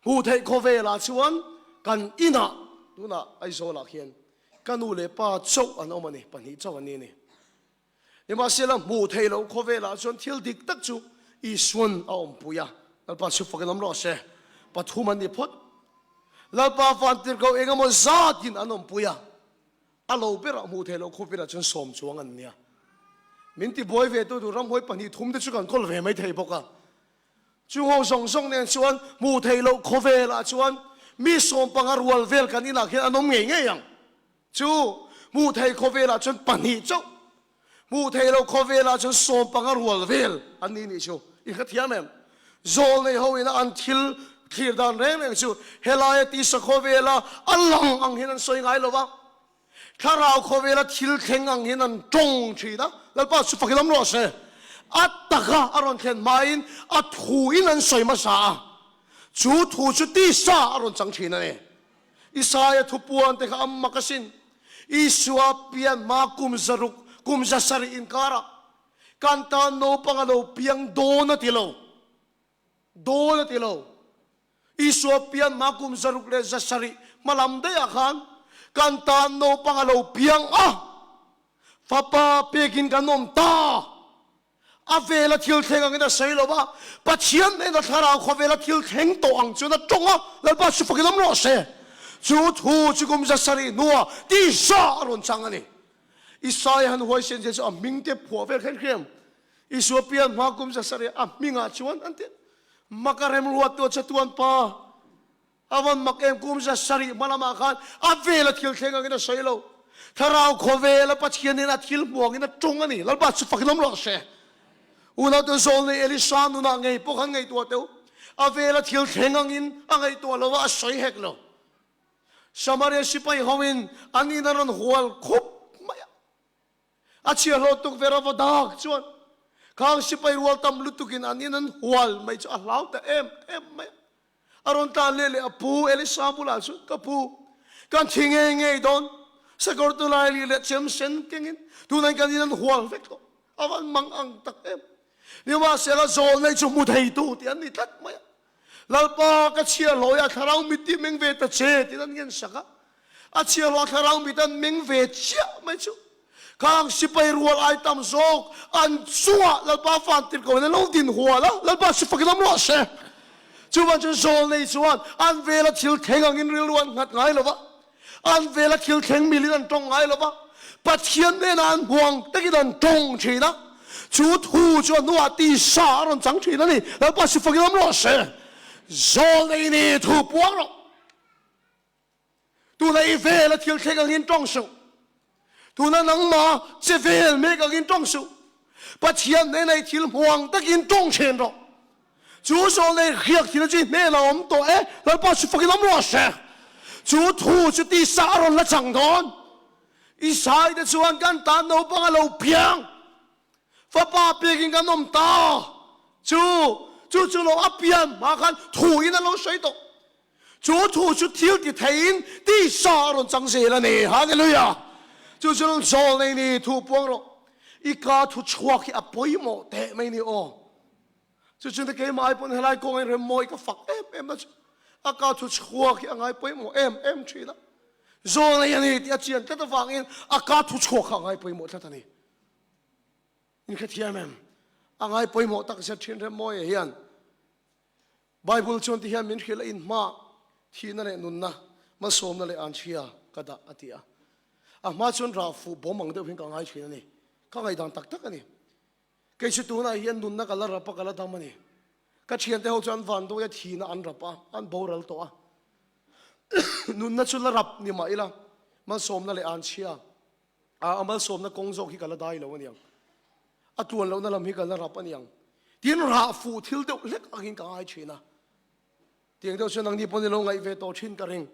Hmuh theih khawvelah chuan kan inah tunah Aizawl ah khian ka nu leh pa chauh an awm a ni, pahnih chauh an ni a ni. Nimahsela hmuh theih loh khawvelah chuan thil dik tak chu. Isuan a awmpui a, Lalpa chu fakin awm rawh se. Pathum an ni phawt. Lalpa vantirhkoh eng emaw zatin an awmpui a, a lo berah hmuh theih loh khawpin ah chuan sawm chuang an nia. Min tibuai ve tu tur ramhuai pahnih thum te chu kan kawl ve mai thei bawk a. Chung ho zawng zawng nen chuan hmuh theih loh khawvelah chuan mi sawm panga rual vel kan inah khian an awm ngei ngei ang. Chu hmuh theih khawvelah chuan pahnih chauh, hmuh theih loh khawvelah chuan sawm panga rual vel an ni nih chu i hrethiam em? Zawl nei ho ina an thil thlir dan reng reng chu helaia tisa khawvela a lang ang hian an sawi ngai lo va, thlarau khawvela thil thleng ang hian an tawng thin a, Lalpa chu fakin awm rawh se. A taka a rawn thlen hmain a thuin an sawi hmasa a, chu thu chu tisa a rawn chang thin a ni. Isaia thupuan te kha a mak asin. Isua pian hma kum zaruk, kum zasarih inkarah kan tan naupang a lo piang dawn a ti lo. Dawn a ti lo. Isua pian hma kum zaruk leh zasarih hmalam daihah khan kan tan naupang a lo piang a, fapa pekin kan awm ta. A vela thil thleng angin a sawi lo va, Pathian hnena thlarau khawvela thil thleng tawh ang chuan a tawng a, Lalpa chu fakin awm rawh se. Chu thu chu kum zasarih hnua tisa a rawn chang a ni. Isaia han huaisen zia chu a hming te phuah vel kher kher em? Isua pian hma kum zasarih a hmingah chuan an ti mak a remruattu a chatuan pa. A vawn mak em kum zasarih hma lamah khan a vel a thil thleng angin a sawi lo. Thlarau khawvel a Pathian in a thil hmu angin a tawng a ni. Lalpa chu fakin awm rawh se. Unaute Zawlnei Elisa nunah ngei pawh khan ngaihtuah teh u. A vel a thil thleng angin a ngaihtuah lo a, a sawi hek lo. Samaria sipai ho in an in a rawn hual khup mai a. A chhiahhlawh tukverh a va dak chuan khang sipai rual tam lutukin an in an hual mai chu a hlau ta em em mai a. A rawn tlan leh leh a pu Elisa bulah chuan, Ka pu, kan thi ngei ngei dawn, sakawr tulai li leh chem sen kengin tunah kan in an hual vek tawh, a van mang ang tak em. Nimahsela zawl nei chu hmu theitu tih an ni tlat mai a. Lalpa, ka chhiahhlawh i a thlarau mit tih meng ve ta che tiin an ngensak a. A chhiahhlawh a thlarau mit an meng ve chiah mai chu. Khang sipai rual ai tam zawk an chungah Lalpa fantir ko in an lo din hual a, Lalpa chu fakin awm rawh se. Chuvang chuan zawl nei chuan an vela thil thleng angin rilru an nghat ngai lo va, an vela thil thleng milin an tawng ngai lo va, Pathian hnenah an huang takin an tawng thin a, chu thu chu a hnuah tisa a rawn chang thin a ni. Lalpa chu fakin awm rawh se. Zawl nei ni thu puang rawh. Tuna i vel a thil thleng angin tawng suh. Tuna nangma che vel mek angin tawng suh. Pathian hnena i thil hmuang takin tawng then rawh. Chu zawl nei hriak thil chu i hnenah a awm tawh e, Lalpa chu fakin awm rawh se. Chu thu chu tisa a rawn la chang dawn. Isai te chuan kan tan naupang a lo piang. Fapa pekin kan awm ta. Chu chu chu lo a pian hma khan thu in a lo sawi tawh. Chu thu chu thil ti theiin tisa a rawn chang zel a ni. Hallelujah! Chu chu zawl nei ni thu puang rawh. I ka thu chhuak hi a pawimawh teh mai ni aw. Chu chu keimah ai pawn helai kawng in rem mawi ka fak em em na chu. A ka thu chhuak hi a ngai pawimawh em em thin a. Zawl nei a ni tih a chian tlat avangin a ka thu chhuak kha a ngai pawimawh tlat a ni. In hrethiam em? A ngai pawimawh tak zet thin rem mawi hian. Bible chuan ti hian min hrilh a, Inhma thihna leh nunna, malsawmna leh anchhia ka dah a ti a. A hma chuan rah fuh bawm ang deuh hian ka ngai thin a ni. Ka ngaihdan tak tak a ni. Kei chu tunah hian nunna ka la rap a, ka la dam a ni. Ka thiante ho chu an vanduai a, thihna an rap a, an boral tawh a. Nunna chu la rap ni mah ila, malsawmna leh anchhia, a malsawmna kawng zawk hi ka la dai lo a niang. A tluan lohna lam hi ka la rap a niang. Tin rah fuh thil deuh hlek angin ka ngai thin a. Tiang deuh chuan nangni pawh ni lo ngaih ve tawh thin ka ring.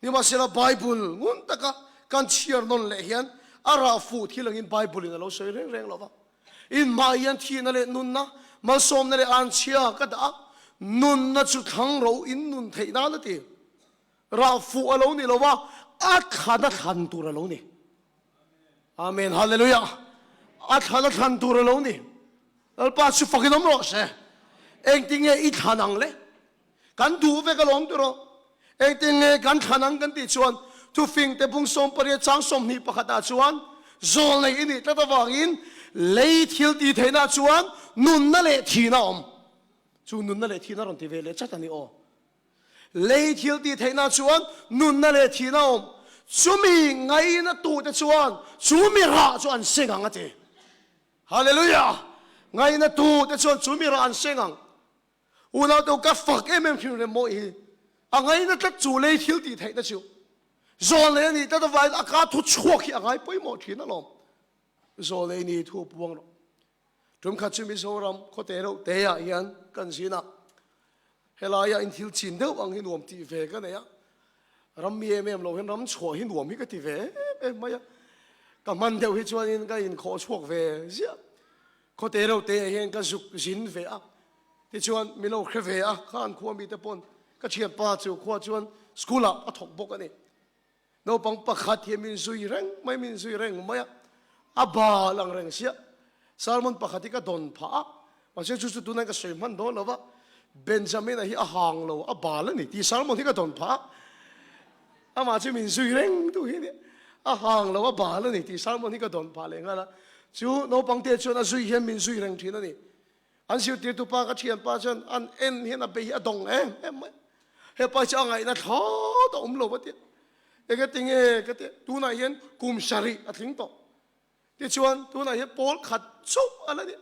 Nimahsela Bible ngun taka kan chhiar nawn leh hian a rah fuh thil angin Bible in a lo sawi reng reng lo va. Inhmai hian thihna leh nunna, malsawmna leh anchhia ka dah a, nunna chu thlang ro in nun theih nan a ti. Rah fuh a lo ni lo va, a thlan a thlan tur a lo ni. Amen Hallelujah. A thlan a thlan tur a lo ni. Lalpa chu fakin awm rawh se. Engtin nge i thlan ang le? Kan duh vek alawm ti rawh. Engtin nge kan thlan ang kan tih chuan thufing te bung 18 chang 21 ah chuan zawl nei i nih tlat avangin. Lei thil tih theihna chuan nunna leh thihna a awm. Chu nunna leh thihna rawn ti ve leh chat a ni aw. Lei thil tih theihna chuan nunna leh thihna a awm. Chumi ngaina tute chuan chu mi rah chu an seng ang a ti. Hallelujah! Ngaina tute chuan chu mi rah an seng ang. Unau te ka fak em em thin rem maw hi. A ngaina tlat chu lei thil tih theihna chu. Zawl nei a nih tlat avangin a ka thu chhuak hi a ngai pawimawh thin alawm. Zawl nei ni thu puang rawh. Tum khat chu Mizoram khawte reuh te ah hian kan zin a, helaiah in thil chin deuh ang hi nuam tih ve ka nei a, ram mi em em lo hian ram chhuah hi nuam hi ka ti ve em em mai a, ka hman deuh hi chuanin ka inkhawh chhuak ve ziah. Khawte reuh te ah hian ka zuk zin ve a, tichuan min lo hre ve a, khan khua mite pawn ka thianpa chu khua chuan school ah a thawk bawk a ni. Naupang pakhat hi min zui reng mai, min zui reng mai a, a bal ang reng sia. Sermon pakhat hi ka dawn phah a, mahse chu chu tunah ka sawi hman dawn lo va, Benjamin-a hi a hang lo, a bal a ni tih sermon hi ka dawn phah a. Amah chu min zui reng duh hi a ni, a hang lo, a bal a ni tih sermon hi ka dawn phah leh nghal a. Chu naupang te chuan a zui hian min zui reng thin a ni. An zirtirtu pa ka thianpa chuan an en hian a bei hi a dawng em em mai. Hepa hi chu a ngaihna thlawt a awm lo va tia. Enge tinge ka tia, tunah hian kum sarih a tling tawh. Tichuan tunah hian pawl khat chauh a la nia.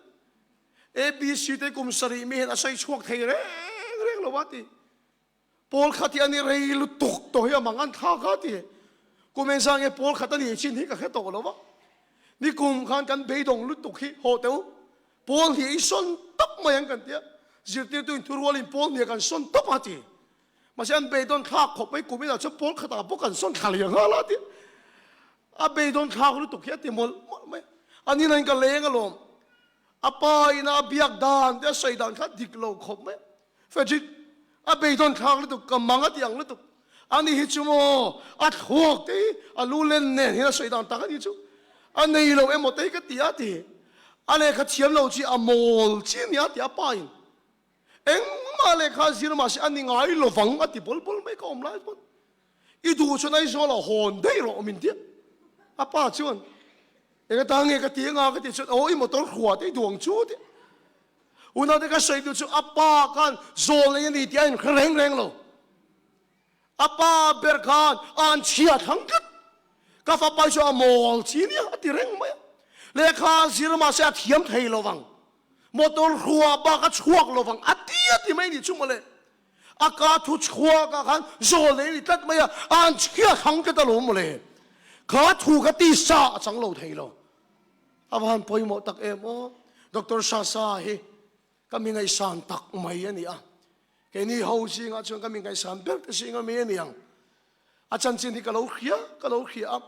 ABC te kum sarih mi hian a sawi chhuak thei reng reng lo va ti. Pawl khat hi a ni rei lutuk tawh hi a mang an thlak a ti. Kum engzah nge pawl khat a nih chin hi ka hre tawh lo va. Nikum khan kan beidawng lutuk hi haw teh u. Pawl hnih i sawn tawp mai ang kan ti a. Zirtirtu in thurualin pawl hnih kan sawn tawp a ti. Mahse an beidawn thlak khawp mai kum inah chuan pawl khatah pawh kan sawn thla leh nghal a ti. A beidawn thlak lutuk hi a ti mawlh mawlh mai. A ninain ka leng alawm. A pa ina a biak dan te a sawi dan kha dik lo khawp mai. Frederick, a beidawn thlak lutuk, ka mang a ti ang lutuk. Ani hi chu maw, a thluak te hi a lu len nen hian a sawi dan tak a ni chu. A nei lo emaw te hi ka ti a ti. A lehkha thiam lo chi a mawl chi a ni a ti a pa in. Engmah lehkha zir mahse a ni ngai lovang a ti bawl bawl mai ka awm lai chuan. I duh chuan Aizawl ah hawn daih rawh min ti a. A pa chuan, Eng atan nge ka ti anga ka ti chuan, Aw i motor hrua te i duh ang chu a ti a. Unaute ka sawi duh chu a pa khan zawl nei a ni tih a inhre reng reng lo. A pa ber khan a an chhia thlang tlat. Ka fapa hi chu a mawl chi nia a ti reng mai a. Lehkha zir mahse a thiam thei lo vang. Motor hrua bak a chhuak lo vang a ti a ti mai ni chu mawle. A ka thu chhuak ah khan zawl nei a ni tlat mai a, a an chhia thlang tlat alawm mawle. Kha thu kha tisa a chang lo thei lo. A va han pawimawh tak em aw. Doctor Sasa hi ka mi ngaihsan tak mai a ni a. Keini ho zingah chuan ka mi ngaihsan ber te zinga mi a ni ang. A chanchin hi ka lo hria, ka lo hria a.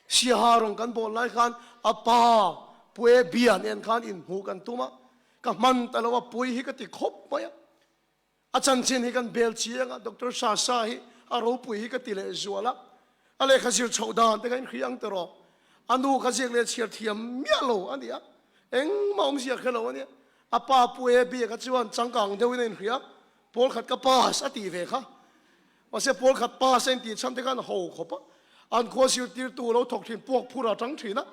Siaha rawn kan bawl lai khan a pa Pue Bia nen khan inhmuh kan tum a. Ka hman ta lo a, pui hi ka ti khawp mai a. A chanchin hi kan bel chiang a, Doctor Sasa hi a ropui hi ka ti leh zual a, a lehkha zir chhoh dan te kha in hria ang tiraw? A nu kha ziak leh chhiar thiam miah lo a ni a, engmah awmzia hre lo a nia. A pa Pu E Bia kha chuan changkang deuhin a inhria, pawl khat ka pass a tih ve kha. Mahse pawl khat pass a intih chhan te khan ho khawp a, an khua zirtirtu lo thawk thin puak phur a tang thin a,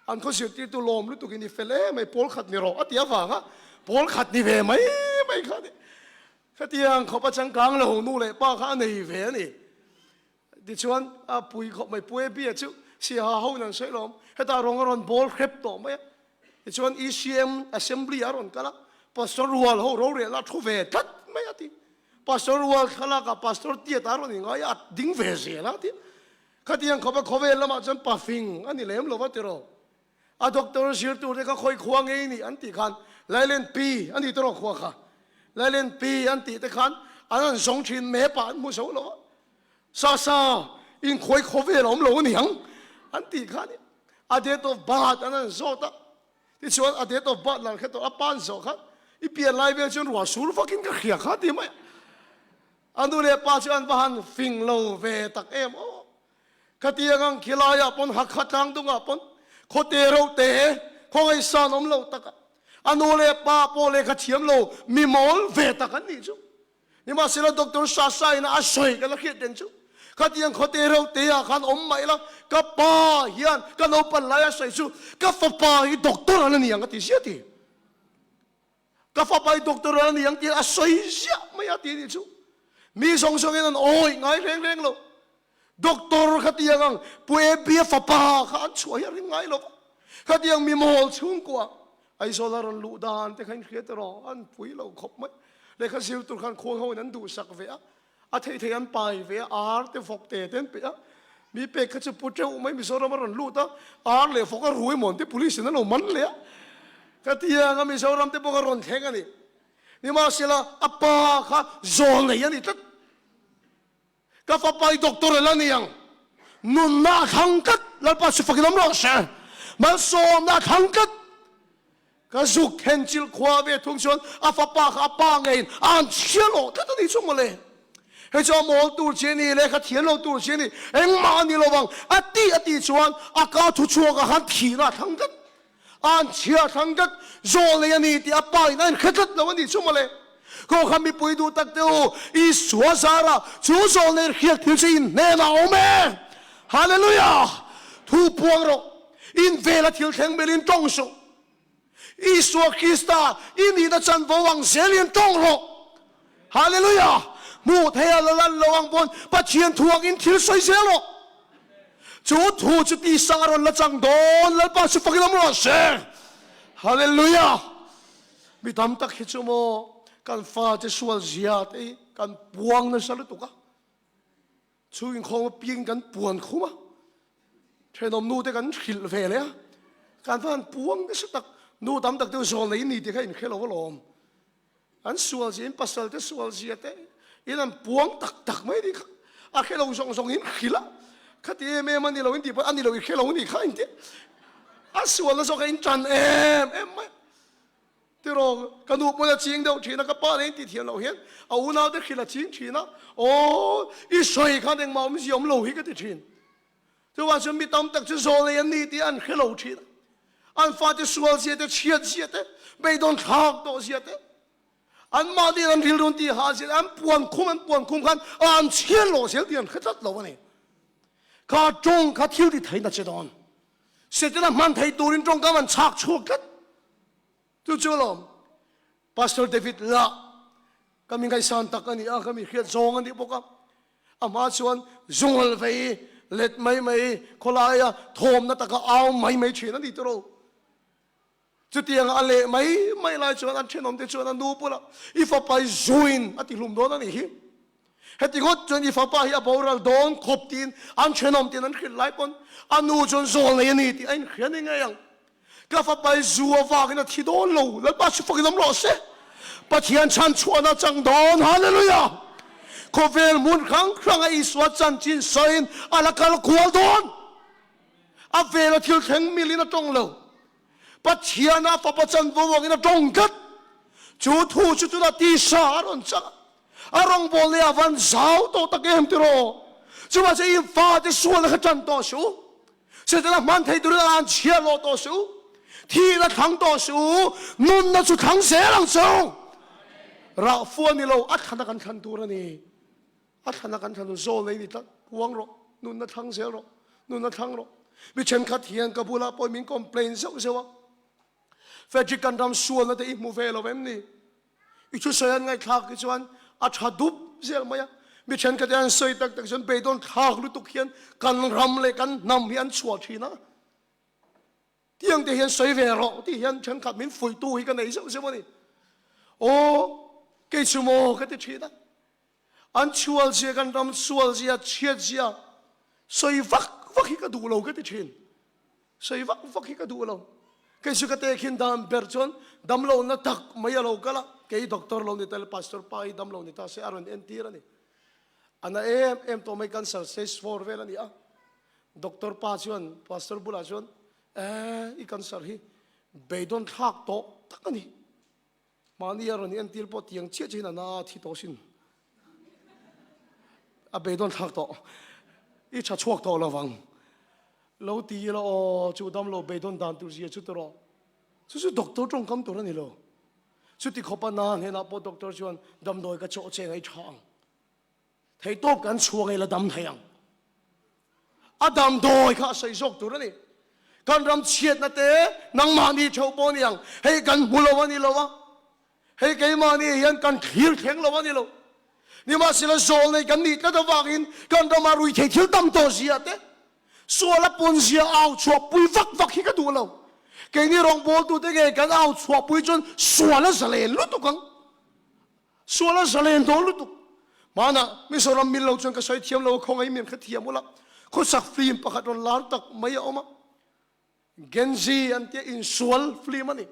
an khaw zirtirtu lawm lutuk in i fel em mai pawl khat ni rawh a ti avanga pawl khat ni ve mai mai kha a ni. Khatiang khawp a changkang lo nu leh pa kha a nei ve a ni. Tichuan a pui khawp mai Pu Abby-a chu Siaha ho in an sawi lawm, hetah rawng a rawn bawl hrep tawh mai a. Tichuan ECM Assembly a rawn kal a, Pastor rual ho rorelna a thu ve tlat mai a ti. Pastor rual thlalak ah Pastor tiat a rawn ingai a, a ding ve zel a ti. Khatiang khawpa khawvel lamah chuan pafing a ni lem lo va tiraw. A doctor zir tur te kha khawi khua ngei ni an tih khan Lailen Pi a ni tiraw khua kha. Lailen Pi an tih te khan an rawn zawng thin map ah an hmu zo lo va. Sa sa in khawi khawvel a awm lo a ni ang an tih khan a date of birth an rawn zawt a. Tichuan a date of birth lan kha tawh a pan zawh kha i pian lai vel chuan ruah sur vakin ka hria kha ti mai a. A nu leh pa chu an va han fing lo ve tak em aw. Khatiang ang khilaiah pawn Hakha tlangdungah pawn khawte reuh te khawngaihsan awm lo taka a nu leh pa pawh lehkha thiam lo mi mawl ve tak an nih chu. Nimahsela Doctor Sasa ina a sawi ka la hriat reng chu. Khatiang khawte reuh te ah khan awm mah ila, ka pa hian ka naupan laia sawi chu ka fapa hi doctor an ani ang a ti ziah ti. Ka fapa hi doctor an ani ang tiin a sawi ziah mai a ti anih chu. Mi zawng zawngin an awih ngai reng reng lo. Doctor khatiang ang Pu Abby-a fapa kha an chhuah hi a ring ngai lo va. Khatiang mi mawl chhungkua Aizawl a rawn luh dan te kha in hria tiraw? An pui lo khawp mai. Lehkha zir tur khan khuang ho in an duhsak ve a. A theih theih an pai ve a, ar te vawk te te an peih a. Mi pek kha chu pu teuh mai Mizoram a rawn lut a, ar leh vawk a rui mawn te police in an lo man leh a. Khatiang a Mizoram te pawh kha rawn thleng a ni. Nimahsela a pa kha zawl nei a ni tlat. Ka fapa i doctor a la ni ang. Nunna a thlang tlat, Lalpa chu fakin awm rawh se. Malsawmna a thlang tlat. Ka zuk then chilh khua ve thung chuan a fapa kha a pa ngeiin a han chhia lawh tlat a ni chu mawle. Hei chu a mawl tur chi a ni, lehkha thiam lo tur chi a ni, engmah a ni lo vang a tih a tih chuan a ka thu chhuak ah khan thihna a thlang tlat. A han chhia thlang tlat, zawl nei a ni tih a pa in a inhre tlat lo a ni chu mawle. Kawngkha mipui duh tak te u, Isua zara chu zawl nei hriat thil chu in hnenah a awm e. Hallelujah! Thu puang rawh, in vela thil thleng melhin tawng suh. Isua Krista i nihna chanvo ang zelin tawng rawh. Hallelujah! Hmuh thei a la lan lo ang pawn Pathian thu angin thil sawi zel rawh. Chu thu chu tisa a rawn la chang dawn, Lalpa chu fakin awm rawh se. Hallelujah! Mi tam tak hi chu maw kan fate sual zia te hi kan puang nasa lutuk a. Chu inkhawm apiang kan puan khum a, thenawm nu te kan hrilh ve leh a, kan va han puang nasa tak, nu tam tak te zawl nei ni tih kha inhre lo alawm. An sual zia in pasal te sual zia te in an puang tak tak mai ni kha, a hre lo zawng zawng in hrilh a, khati em em a ni lo in tih pawh a ni lo i hre lo ni kha inti a sualna zawk a in tan em em mai. Tiraw, ka nu pawn a ching deuh thin a, ka pa nen tih thiam loh hian a unau te hrilh a ching thin a, aw i sawi khan engmah awmzia awm lo hi ka ti thin. Chuvang chuan mi tam tak chu zawl ei an ni tih an hre lo thin a, an fate sual zia te, chhiat zia te, beidawn thlak tawh zia te, anmahni an rilru an tih hah zia te, an puan khum an puan khum khan an chhiat loh zel tih an hre tlat lo a ni. Kha tawng kha thil ti thei na che dawn. Setana hman thei turin tawngkam an chhak chhuak tlat. Chu chu alawm Pastor David lah ka mi ngaihsan tak a ni a, ka mi hriat zawng a nih bawk a. A hma chuan zungal vei let mai mai khawlaia thawmna taka au mai mai thin a ni tawh. Chutianga a leh mai mai lai chuan an thenawmte chuan a nu bulah i fapa hi zuin a ti hlum dawn a nih hi. Heti ngawt chuan i fapa hi a boral dawn khawp tiin an thenawm tiin an hrilh lai pawn a nu chuan zawl nei a ni tih a inhria ni ngei ang. Ka fapa hi zu avangin a thi dawn lo, Lalpa chu fakin awm rawh se. Pathian chhan chhuahna a chang dawn, Hallelujah! Khawvel hmun hrang hranga Isua chanchin sawiin a la kal kual dawn. A vela thil thleng milin a tawng lo. Pathiana fapa chanvo angin a tawng tlat. Chu thu chu tunah tisa a rawn chang a, a rawngbâwl leh a van zau tawh tak em tiraw? Chuvang chuan in fate sualna kha ṭan tawh suh u, Setana hman thei turin an chhiar lawh tawh suh u, thihna thlang tawh suh u, nunna chu thlang zel ang chu. Rah fua ni lo, a thlana kan thlan tur a ni. A thlana kan thlan zawl nei ni tlat, puang rawh, nunna thlang zel rawh, nunna thlang rawh. Mi thenkhat hian ka bulah pawh min complain zeuh zeuh a, Frederick kan ram sualna te i hmu ve lo em ni? I thusawi an ngaihthlak hi chuan a tha dup zel mai a. Mi thenkhat hian an sawi tak tak chuan beidawn thlak lutuk hian kan ram leh kan hnam hi an chhuah thin a. Tiang te hian sawi ve rawh tih hian thenkhat min fuihtu hi ka nei zeuh zeuh a ni. Aw, kei chu maw ka ti thin a. An chhual zia, kan ram sual zia, chhiat zia sawi vak vak hi ka duh lo ka ti thin. Sawi vak vak hi ka duh lo. Kei chu ka tehkhin dan ber chuan damlohna tak mai a lo kal a, kei doctor lo ni ta le pastor pa hi damlo ni ta se a rawn entir a ni. A na em em tawh mai cancer stage 4 vel a ni a. Doctor pa chuan pastor bulah chuan eh i cancer hi beidawn thlak tawh tak a ni. Mahni a rawn entir pawh tiang chiah chiahin a na thi tawh sin. A beidawn thlak tawh. I tha chhuak tawh lo vang. Lo ti ila aw chu damlo beidawn dan tur zia chu ti rawh. Chu chu doctor tawngkam tur a ni lo. Chuti khawp a na hnenah pawh doctor chuan damdawi ka chawh che ngaih tha ang. Theihtawp kan chhuak ila dam thei ang. A damdawi kha a sawi zawk tur a ni. Kan ram chhiatna te nangmahni theuh pawh a ni ang, hei kan hmu lo a ni lo a, hei keimahni hian kan thlir thleng lo a ni lo. Nimahsela zawl nei kan nih tlat avangin kan rama ruithei thil tam tawh zia te, sual a pawn zia au chhuahpui vak vak hi ka duh lo. Keini rawngbawltute nge kan au chhuahpui chuan sual a zalen lutuk ang. Sual a zalen dawn lutuk. Hmanah Mizoram mil lo chuan ka sawi thiam lo a, khawngaih min kha thiam ula. Khawsak film pakhat rawn lar tak mai a awm a, Genji an tia insual film a ni.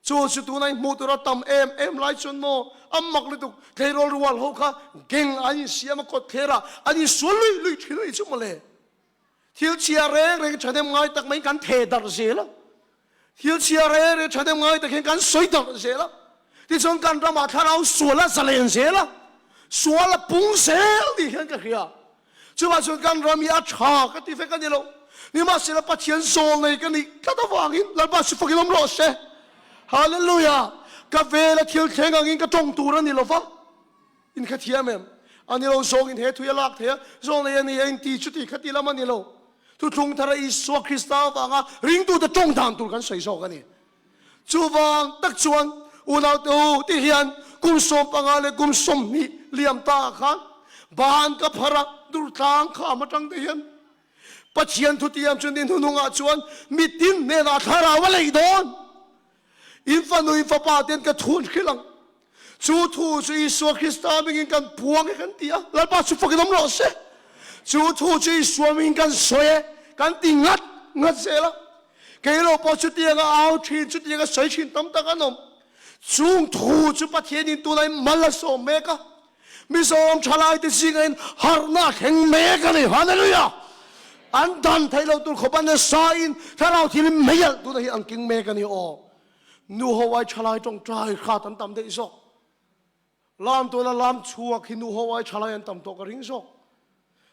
Chu chu tunah i hmuh tur a tam em em lai chuan maw a mak lutuk. Tleirawl rual ho kha gang an insiam a, kawt thler ah an insual luih luih thin a ni chu mawle. Thil chhia reng reng thahnem ngai tak maiin kan theh darh zel a. Thil chhia reng reng thahnem ngai tak hian kan sawi darh zel a. Tichuan kan ramah thlarau sual a zalen zel a, sual a pung zel tih hian ka hria. Chuvah chuan kan ram hi a tha ka ti vek a ni lo. Nimahsela Pathian zawl nei ka nih tlat avangin Lalpa chu fakin awm rawh se. Hallelujah! Ka vela thil thleng angin ka tawng tur a ni lo va. In kha thiam em? A ni lo, zawngin he thui a lak thei a, zawng nei a ni a inti chuti kha ti lam a ni lo. Thuthlung thara Isua Krista avanga ringtute tawng dan tur kan sawi zawk a ni. Chuvang tak chuan unaute u ti hian kum 15 leh kum 20 liam ta ah khan ban ka phar a, durtlang kham atang te hian Pathian thutiam chu ni hnuhnungah chuan mitin hnenah thlarau a lei dawn. In fanu, in fapa ten ka thu an hrilh ang. Chu thu chu Isua Krista hmingin kan puang e kan ti a, Lalpa chu fakin awm rawh se. Chu thu chu Isua hmingin kan sawi e, kan ti ngat ngat zel a. Kei lo pawh chutianga au thin, chutianga sawi thin tam tak an awm. Chung thu chu Pathianin tunah mal a sawm mek a. Mizoram thalaite zingah in harhna a thleng mek a ni. Hallelujah! An dan theih loh tur khawp a nasa in thlarau thil in mei alh tunah hi an keng mek a ni aw. Nu ho ai thalai tawngtai hrat an tam daih zawk. Lam tuna lam chhuak hi nu ho ai thalai an tam tawh ka ring zawk.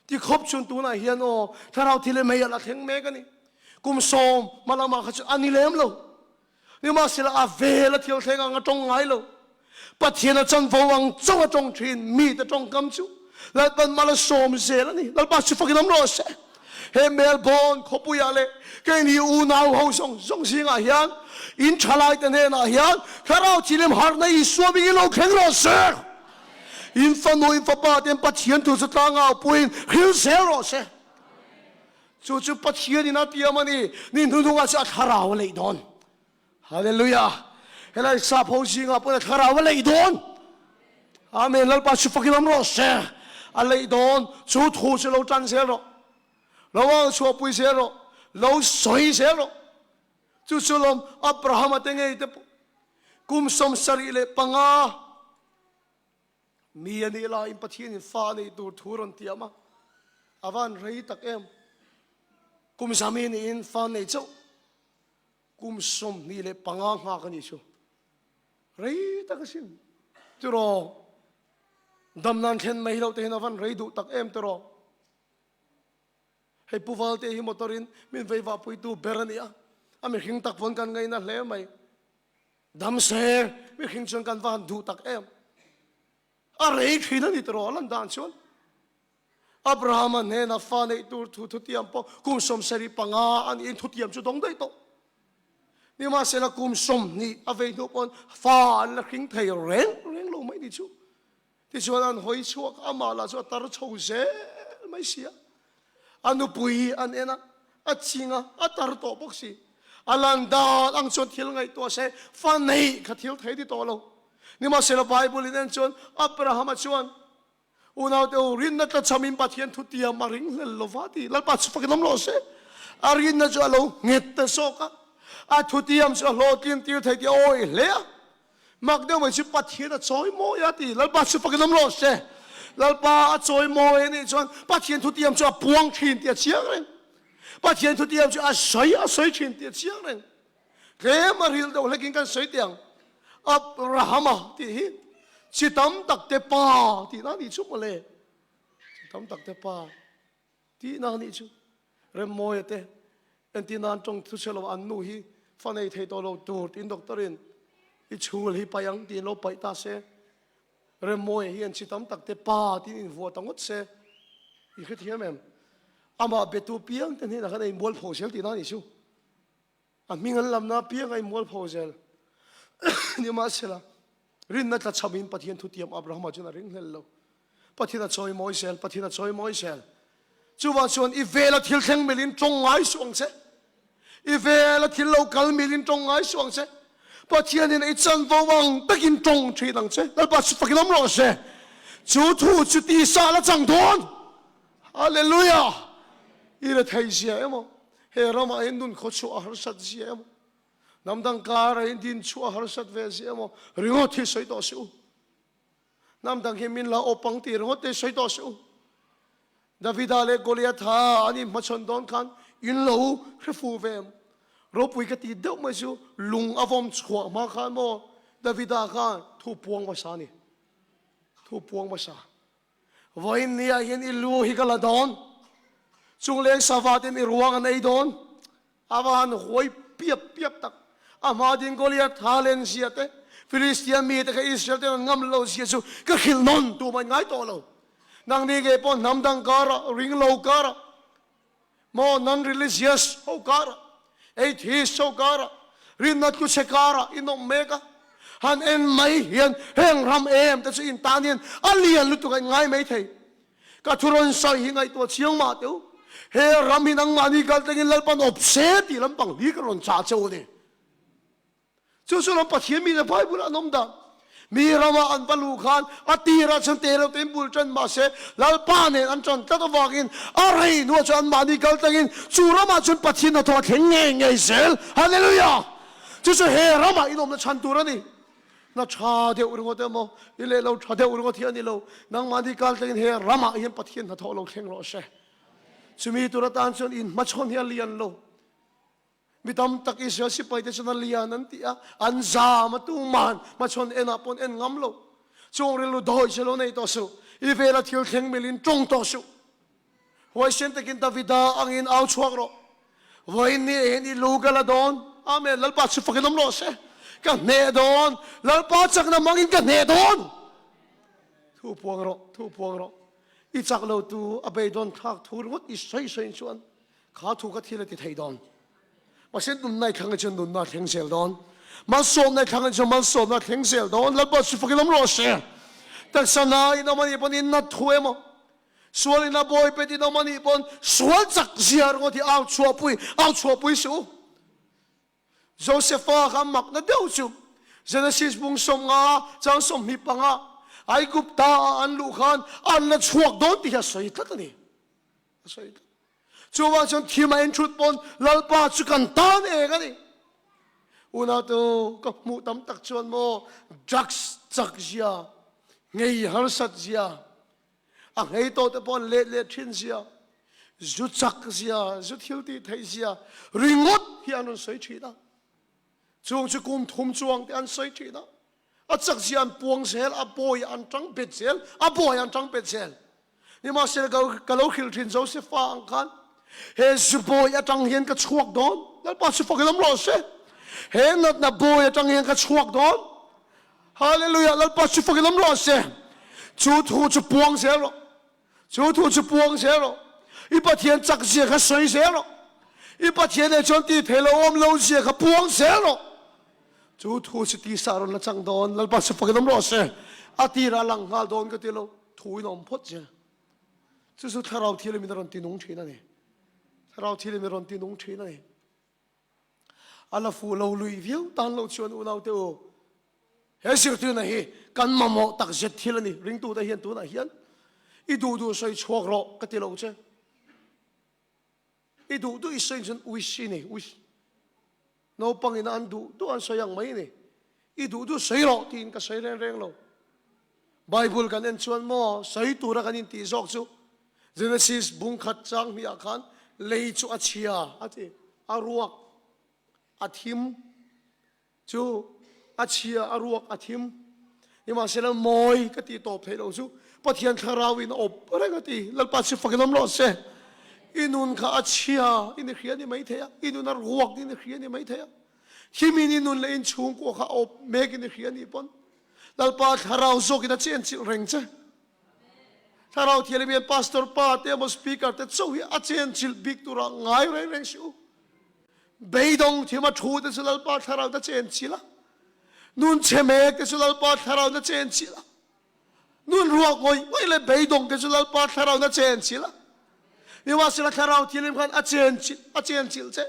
Ti khawp chun tunah hian aw thlarau thil in mei alh a thleng mek a ni. Kum sawm hma lamah kha chu a ni lem lo. Nimahsela a vel a thil thleng ang a tawng ngai lo. Pathian a chanvo ang chauh a tawng thin mite tawngkam chu Lalpan mal a sawm zel a ni. Lalpa chu fakin awm rawh se. He Melbourne khawpuiah leh keini unau ho zawng zawng zingah hian in thalaite hnenah hian Thlarau Thilim harhna Isua hmingin lo thleng rawh se. In fanu in fapa ten Pathian thu chu tlangau puiin hril zel rawh se. Chu chu Pathian in a tiam a ni, ni hnuhnungah chu a thlarau a leih dawn. Hallelujah! Helai sap ho zingah pawhin a thlarau a leih dawn. Amen. Lalpa chu fakin awm rawh se. A leih dawn. Chu thu chu lo tan zel rawh. Lo au chhuahpui zel rawh. Lo sawi zel rawh. Chu chu lawm Abrahama te ngei te pawh kum 75 Mi a nih laiin Pathianin fa a neih tur thu rawn tiam a, a van rei tak em? Kum zami niin fa nei chauh kum 25 nghak a nih chu. Rei tak asin tiraw? Dam nan thlen mai loh te hian a van rei duh tak em tiraw? Hei Pu Valte hi motor in min veivahpuitu ber a ni a, a mihring tak pawn kan ngaina hle mai. Dam se, mihring chuan kan va han duh tak em? A rei thin a ni tawh a lan dan chuan. Abrahama hnena fa neih tur thu thutiam pawh kum 75 a niin thutiam chu dawng daih tawh. Nimahsela kum 20 a vei hnu pawn fa an la hring thei reng reng lo mai ni chu. Tichuan an hawi chhuak a, amah lah chu a tar chho zel mai si a. A nupui an en a, a ching a, a tar tawh bawk si. A lan dan ang chuan thil ngaihtuah se, fa neih kha thil thei ti tawh lo. Nimahsela Bible in en chuan Abrahama chuan, Unaute u, rinna tlachhamin Pathian thutiam a ringhlel lo va ti. Lalpa chu fakin awm rawh se. A rinna chu a lo nghet ta zawk a, a thutiam chu a hlawhtlin tir thei tih a awih hle a. Mak deuh mai chu Pathian a chawi mawi a ti. Lalpa chu fakin awm rawh se. Lalpa a chawi mawi a nih chuan Pathian thutiam chu a puang thin tih a chiang reng. Pathian thutiam chu a sawi a sawi thin tih a chiang reng. Tlem a ril deuh hlekin kan sawi teh ang. Abrahama tih hi chi tam tak te pa tihna a nih chu mawle. Chi tam tak te pa. Tihna nih chu Remmawia te entir nan tawng thu chhe lo an nu hi fa nei thei tawh lo tur tiin doctor in i chhul hi paih ang tiin lo paih ta se Remmawia hian chi tam tak te pa tiin invuah ta ngawt se i hrethiam em? Amah betu piang te hnenah khan a inmualpho zel tihna a nih chu. A hming an lamna apiang a inmualpho zel. Nimahsela, rinna tlachhamin Pathian thutiam Abrahama chuan a ringhlel lo. Pathian a chawimawi zel, Pathian a chawimawi zel. Chuvang chuan i vela thil thleng milin tawng ngai suh ang che. I vela thil lo kal milin tawng ngai suh ang che. Pathianin i chanvo ang takin tawng thin ang che. Lalpa chu fakin awm rawh se. Chu thu chu tisa la chang dawn. Hallelujah! I rethei zia emaw, he ramah hian nun khawchhuah a harsat zia emaw, hnam dang karah hian din chhuah a harsat ve zia emaw ringawt hi sawi tawh suh u. Hnam dang hi min la awp ang tih ringawt te sawi tawh suh u. Davida leh Goliatha an inhmachhawn dawn khan in lo hre fu ve em? Ropui ka ti deuh mai chu lung a vawm chhuah hma khan maw Davida khan thu puang hmasa a ni. Thu puang hmasa. Vawiin ni ah hian i lu hi ka la dawn. Chungleng sava ten i ruang an ei dawn. A va han huai piap piap tak. A hma ding Goliath tha len zia te, Philistia mi te kha Israel ten an ngam lo zia chu ka hrilh nawn tum a ngai tawh lo. Nangni ngei pawh hnam dang karah, ring lo karah, maw non-religious ho karah, atheist ho karah, rinna tluchhe karah in awm mek a. Han en mai hian heng ram em te chu in tan hian a lian lutuk a in ngai mai thei. Ka thu rawn sawi hi ngaihtuah chiang mah teh u. He ram hi nangmahni kal tlengin Lalpan awp se tih lampang hi ka rawn chah che u a ni. Chu chu ram Pathian mi leh Bible an awm dan. Mi rama an va luh khan a tirah chuan te reuh tein bul ṭan mah se Lalpa nen an ṭan tlat avangin a rei hnuah chuan anmahni kal tlengin chu ramah chuan Pathian hnathawh a thleng ngei ngei zel. Hallelujah! Chu chu he ramah in awmna chhan tur a ni. Na ṭha deuh ringawt emaw, i leh lo ṭha deuh ringawt hi a ni lo. Nangmahni kal tlengin he ramah hian Pathian hnathawh lo thleng rawh se. Chumi tur atan chuan inhmachhawn hi a lian lo. Mi tam tak Israel sipaite chuan a lian an ti a, an zam a, tuman hmachhawn enah pawh an en ngam lo. Chung rilru dawi che lo nei tawh suh, i vela thil thleng milin tawng tawh suh. Huaisen takin Davida angin au chhuak rawh. Vawiin ni hian i lu ka la dawn. Amen. Lalpa chu fakin awm rawh se. Ka hneh dawn. Lalpa chakna hmangin ka hneh dawn. Thu puang rawh, thu puang rawh. I chak lo tu a beidawn thlak thu ringawt i sawi sawi chuan Kha thu ka thil a ti thei dawn. Mahse nunna i thlang chuan nunna a thleng zel dawn. Malsawmna i thlang chuan malsawmna a thleng zel dawn. Lalpa chu fakin awm rawh se. Taksa na in awm anih pawn in nat thu emaw, sual in a bawi pet in awm anih pawn sual chak zia ringawt hi au chhuahpui, au chhuahpui suh u. Josefa kha makna deuh chu Genesis bung 50 chang 25 Aigupta ah an luh khan an la chhuak dawn tih hi a sawi tlat a ni. A sawi tlat. Chuvang chuan thim a inthut pawn Lalpa chu kan tan eng a ni. Unau ka hmuh tam tak chuan maw drugs chak zia, ngei harsat zia, a nghei tawh te pawh an let leh thin zia, zu chak zia, zu thil tih theih zia ringawt hi an rawn sawi thin a. Chung chu kum thum chuang te an sawi thin a. A chak zia an puang zel, a bawi an tang bet zel, a bawi an tang bet zel. Nimahsela ka lo hrilh thin Josefa ang khan he zu bawi atang hian ka chhuak dawn. Lalpa chu fakin awm rawh se. He natna bawi atang hian ka chhuak dawn. Hallelujah Lalpa chu fakin awm rawh se. Chu thu chu puang zel rawh. Chu thu chu puang zel rawh. I Pathian chak zia kha sawi zel rawh. I Pathian eh chuan tih theih lo awm lo zia kha puang zel rawh. Chu thu chu tisa rawn la chang dawn. Lalpa chu fakin awm rawh se. A tirah lang nghal dawn ka ti lo. Thu in awm phawt zel. Chu chu thlarau thil in a rawn ti nung thin a ni. Thlarau thil in a rawn ti nung thin a ni. A la fuh lo lui viau tan lo chuan unaute u, he zirtirna hi kan mamawh tak zet thil a ni. Ringtute hian tunah hian i duh duh sawi chhuak rawh ka ti lo che. I duh duh i sawi chuan wish i nei, wish. Naupangin an duh duh an sawi ang mai a ni. I duh duh sawi rawh tiin ka sawi reng reng lo. Bible kan en chuan maw sawi tura kan intih zawk chu Genesis bung khat chang hnih ah khan lei chu a chhia a ti, a ruak a thim chu a chhia a ruak a thim. Nimahsela mawi ka tih tawp theih loh chu Pathian thlarau in a awp reng a ti. Lalpa chu fakin awm rawh se. I nun kha a chhia in i hria ni mai thei a, i nun a ruak in i hria ni mai thei a. Thimin i nun leh in chhungkua kha a awp mek in i hria nih pawn Lalpa thlarau zawkin a chenchilh reng che. Thlarau Thianghlim hian Pastor pa te emaw Speaker te chauh hi a chenchilh bik turah ngai reng reng si u. Beidawng thima thu te chu Lalpa Thlarau na chenchilh a, nun chhe mek te chu Lalpa Thlarau na chenchilh a, nun ruak ngawih ngawih leh beidawng te chu Lalpa Thlarau na chenchilh a. Nimahsela Thlarau Thianghlim khan a chenchilh a chenchilh che.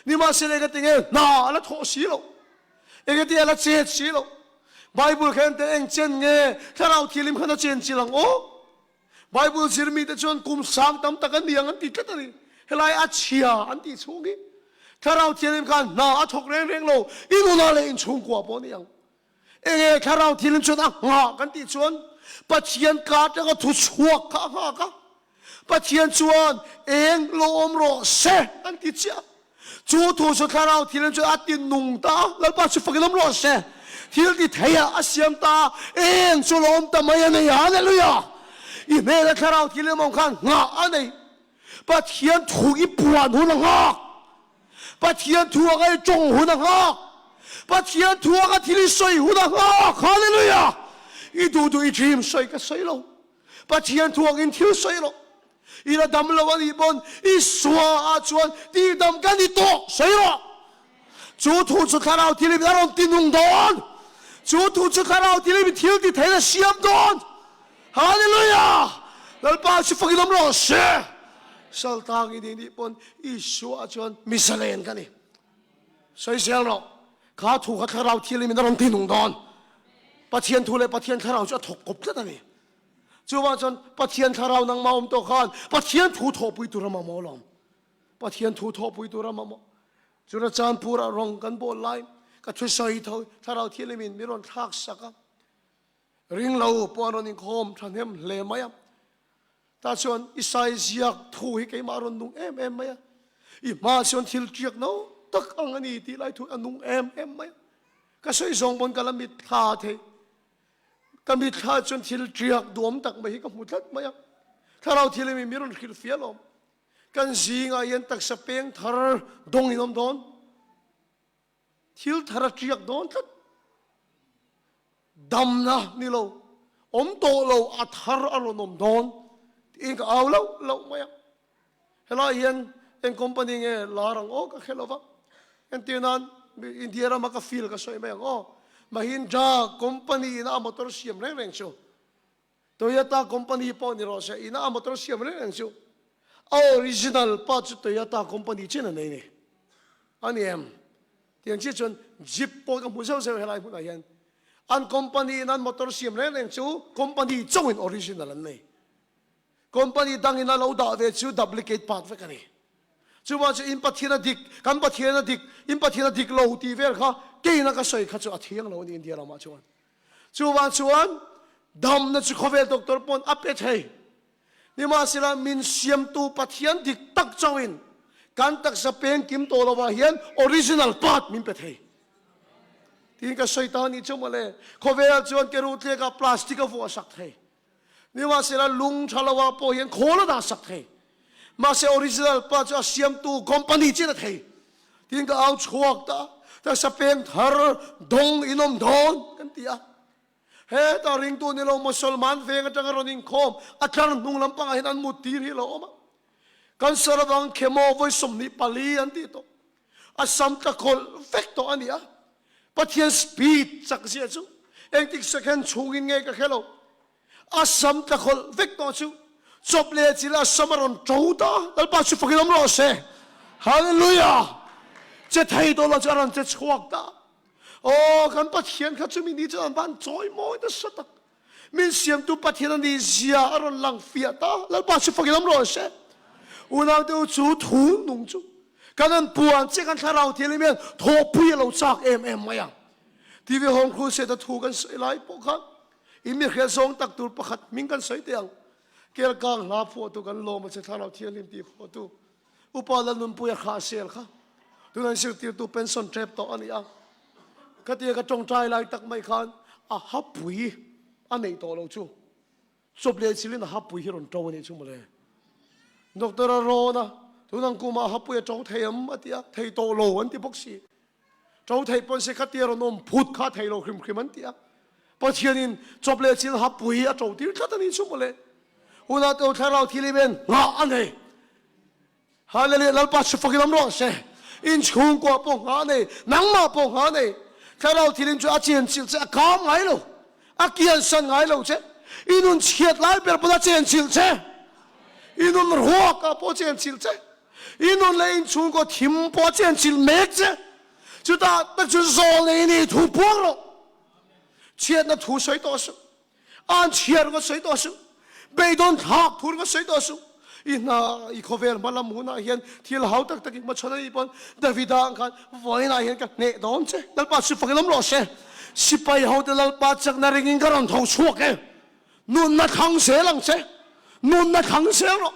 Nimahsela engati nge hna a la thawh si lo? Engati a la chet si lo? Bible khan te eng chen nge Thlarau Thianghlim khan a chenchilh ang aw? Bible zirmite chuan kum sang tam tak a ni ang an ti tlat a ni. Helai a chhia an tih chhung hi Thlarau Thianghlim khan hna a thawk reng reng lo, i nunah leh inchhungkua pawh a ni ang. Enge Thlarau Thianghlim chuan a nghah kan tih chuan Pathian ka atanga thu chhuak kha a nghak a, Pathian chuan eng lo awm rawh se an ti chiah. Chu thu chu Thlarau Thianghlim chuan a ti nung ta a, Lalpa chu fakin awm rawh se. Thil ti theiah a siam ta a, eng chu lo awm ta mai a nei. Hallelujah! I hnena Thlarau Thianghlim awm khan nghah a nei. Pathian thu i puan hun a nghak. Pathian thu anga i tawng hun a nghak. Pathian thu anga thil i sawi hun a nghak. Hallelujah! I duh duh i dream sawi ka sawi lo. Pathian thu angin thil sawi rawh. I la dam lo a nih pawn i sua ah chuan tihdam ka ni tawh sawi rawh. Chu thu chu Thlarau Thilim a rawn ti nung dawn. Chu thu chu Thlarau Thilim thil ti theiin a siam dawn. Hallelujah! Lalpa chu fakin awm rawh se. Saltang i nih nih pawn i sua ah chuan mi zalen ka ni. Sawi zel rawh. Kha thu kha Thlarau Thilim in a rawn ti nung dawn. Pathian thu leh Pathian Thlarau chu a thawk kawp tlat a ni. Chuvang chuan Pathian Thlarau nangmah awm tawh khan Pathian thu thawhpui tur a mamawh alawm. Pathian thu thawhpui tur a mamawh. Chuna Chanpurah rawng kan bawl lai ka thusawi tho Thlarau Thianghlimin min rawn thlak sak a. Ring lo pawh an rawn inkhawm thahnem hle mai a. Tah chuan i saiziak thu hi keimah a rawn nung em em mai a. I hma chuan thil tiak no tak ang a ni tih lai thu a nung em em mai a. Ka sawi zawng pawn ka la mitthla thei. Ka mitthla chuan thil tiak duam tak mai hi ka hmu tlat mai a. Thlarau thil hi mi rawn hrilh fiah alawm. Kan zingah hian taksa peng thar dawng in awm dawn. Thil thar a tiak dawn tlat. Damna ni lo, awm tawh lo a thar a rawn awm dawn tiin ka au loh loh mai a. Helai hian eng company nge lar ang aw ka hre lova, entir nan India rama ka feel ka sawi mai ang aw, Mahindra company ina a motor siam reng reng chu, Toyota company pawh ni rawh se ina a motor siam reng reng chu a original pa chu Toyota company chin a nei ni a ni em? Tiang chiah chuan Jeep pawh ka hmu zeuh zeuh helai hmunah hian an company in an motor siam reng reng chu company chauhin original an nei. Company dangin a lo dah ve chu duplicate part vek a ni. Chuvang chu in Pathian a dik, kan Pathian a dik, in Pathian a dik lo tih vel kha keina ka sawi kha chu a thiang lo a ni India ramah chuan. Chuvang chuan damna chu khawvel doctor pawn a pe thei. Nimahsela min siamtu Pathian dik tak chauhin kan taksa peng kim tawh lovah hian original part min pe thei. Tiin ka sawi ta a nih chu mawle. Khawvel chuan keruh tlekah plastic a vuah sak thei. Nimahsela lung tha lo ah pawh hian khawl a dah sak thei. Mahse original pa chu a siamtu company chin a thei. Tin ka au chhuak ta, taksa peng thar dawng in awm dawn kan ti a. Heta ringtu ni lo Mosolman veng atanga rawn inkhawm a tlar hnung lampangah hian an mut tir hi a lo awm a. Cancer avang chemo vawi 24 an tih tawh. A sam tla kawlh vek tawh a ni a. Pathian speed chak zia chu engtik second chhungin nge ka hre lo. A sam tla khawlh vek tawh chu chawp leh chil a sam a rawn to ta. Lalpa chu fakin awm rawh se. Hallelujah! Che thei tawh lo chu a rawn che chhuak ta. Aw kan Pathian kha chumi ni chuan an van chawi mawi nasa tak. Min siamtu Pathian a nih zia a rawn lang fiah ta. Lalpa chu fakin awm rawh se. Unaute u chu thu nung chu kan an puan che kan thlarau thianghlim hian thawhpui a lo chak em em mai ang. TV Home Crusade a thu kan sawi lai pawh khan in mi hriat zawng tak tur pakhat hming kan sawi teh ang. Kelkang hla phuahtu kan lawm a che thlarau thianghlim tih phuahtu Upa Lalnunpuia kha a sel kha. Tunah zirtirtu pension tep tawh a ni a. Khatia ka tawngtai lai tak mai khan a hapui a neih tawh lo chu chawp leh chilin a hapui hi rawn to a nih chu mawle. Doctor a rawn a, tunang kumah a hapui a to thei am a ti a, thei tawh lo an ti bawk si. To thei pawn se khatia rawn awm phut kha thei lo hrim hrim an ti a. Pathianin chawp leh chil hapui a to tir tlat a nih chu mawle. Unau te u thlarau thil hi men nghah a nei. Hallelujah Lalpa chu fakin awm rawh se. In chhungkua pawh nghah a nei, nangmah pawh nghah a nei. Thlarau thilim chu a chenchilh che, a kam ngai lo, a kiansan ngai lo che. I nun chhiat lai ber pawn a chenchilh che. I nun ruak ah pawh a chenchilh che. I nun leh in chhungkaw thim pawh a chenchilh mek che. Chutah tak chuan zawl nei ni thu puang rawh. Chhiatna thu sawi tawh suh. An chhiar ringawt sawi tawh suh. Beidawn thlak thu ringawt sawi tawh suh. I hna, i khawvel hma lam hunah hian thil hau tak tak i hmachhawn a nih pawn Davida ang khan vawiinah hian ka hneh dawn che. Lalpa chu fakin awm rawh se. Sipai hote Lalpa chakna ringin ka rawn tho chhuak e. Nunna thlang zel ang che. Nunna thlang zel rawh.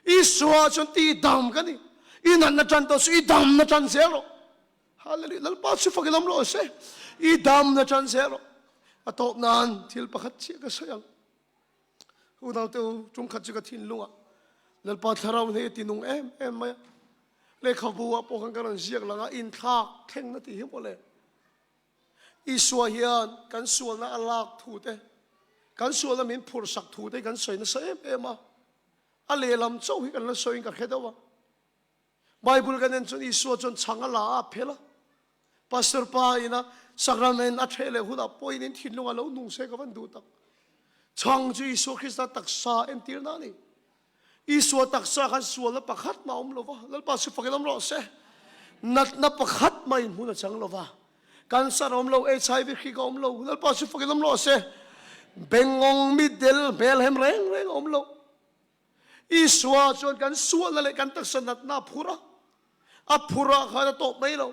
Isua chuan ti dam ka ni. I natna tan tawh suh, i damna tan zel rawh. Hallelujah. Lalpa chu fakin awm rawh se. I dam na chan zel rawh. A tawp nan thil pakhat chiah ka sawi ang. Unau te u, tum khat chu ka thinlung ah Lalpa thlarau hnei a ti nung em em mai a. Lehkhabu ah pawh khan ka rawn ziak lang a, inthlak thleng na tih hi mawle. Isua hian kan sualna a lak thu te, kan sualna min phurh sak thu te kan sawi nasa em em a. A lehlam chauh hi kan la sawiin ka hre deuh a. Bible kan en chuan Isua chuan chhang a la a, a phel a. Pastor pa ina sacrament a theh leh hunah pawhin in thinlung a lo nung se ka van duh tak. Chhang chu Isua Krista taksa entirna a ni. Isua taksa khan sualna pakhat mah a awm lo va, Lalpa chu fakin awm rawh se. Natna pakhat mah in hmun a chang lo va. Cancer a awm lo, HIV hrik a awm lo, Lalpa chu fakin awm rawh se. Bengngawng mitdel hmelhem reng reng a awm lo. Isua chuan kan sualna leh kan taksa natna a phur a, a phur ah khan a tawp mai lo.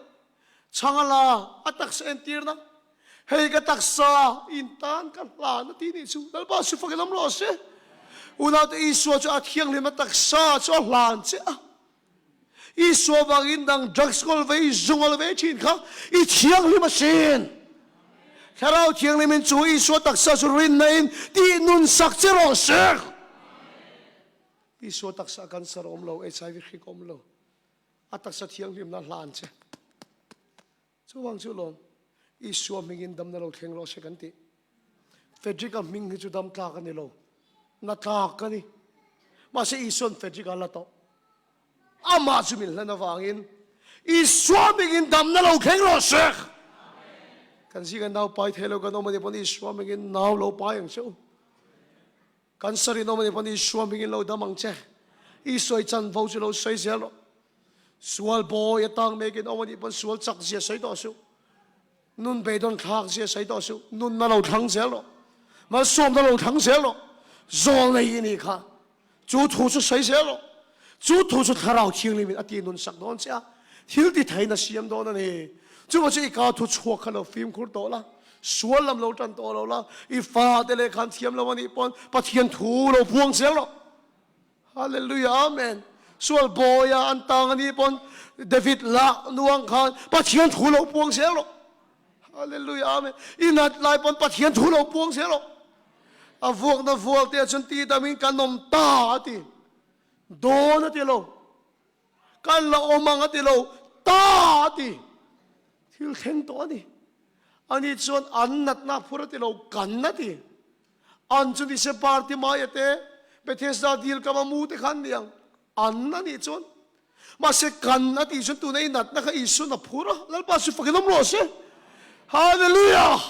Chhang a la, a taksa entirna, Hei ka taksa in tan ka hlan a ti nih chu. Lalpa chu fakin awm rawh se. Unaute Isua chu a thianghlim a taksa chu a hlan che a. Isua vangin dang drugs kawl ve i zungal ve thin kha i thianghlim asin. Thlarau thianghlimin chu Isua taksa chu rinna in tih nun sak che rawh se. Isua taksa cancer awm lo, HIV hrik awm lo, a taksa thianghlimna hlan che. Chuvang chu lawm, Isua hmingin damna lo thleng rawh se kan tih. Frederick-a hming hi chu dam tlak a ni lo, na tlak a ni. Mahse Isua'n Frederick-a la tawh. Amah chu min hlan avangin Isua hmingin damna lo thleng rawh se. Kan zinga nau pai thei lo kan awm a nih pawn Isua hmingin nau lo pai ang che u. Kan sarin awm a nih pawn Isua hmingin lo dam ang che. Isua i chanvo chu lo sawi zel rawh. Sual bawi atang mekin awm a nih pawn sual chak zia sawi tawh suh. Nun beidawn thlak zia sawi tawh suh. Nunna lo thlang zel rawh. Malsawmna lo thlang zel rawh. Zawl nei i nih kha. Chu thu chu sawi zel rawh. Chu thu chu Thlarau Thianghlimin a ti nun sak dawn che a, thil ti theiin a siam dawn a ni. Chuvang chu i ka thu chhuak kha lo fimkhur tawh la, sual lam lo tan tawh lo la, i fate leh khan thiam lo a nih pawn Pathian thu lo puang zel rawh. Hallelujah Amen. Sual bawia an tang a nih pawn David lah nuang khan Pathian thu lo puang zel rawh. Hallelujah Amen. I nat lai pawn Pathian thu lo puang zel rawh. A vuakna vual te chuan ti damin kan awm ta a ti. Dawn a ti lo. Kan la awm ang a ti lo. Ta a ti. Thil thleng tawh a ni. Ani chuan an natna phur a ti lo, kan a ti. An chu nise Bartimaia te, Bethesda dil kama mu te kha an ni ang. An a nih chuan. Mahse kan a tih chuan tuna i natna kha Isuan a phur a, Lalpa chu fakin awm rawh se. Hallelujah!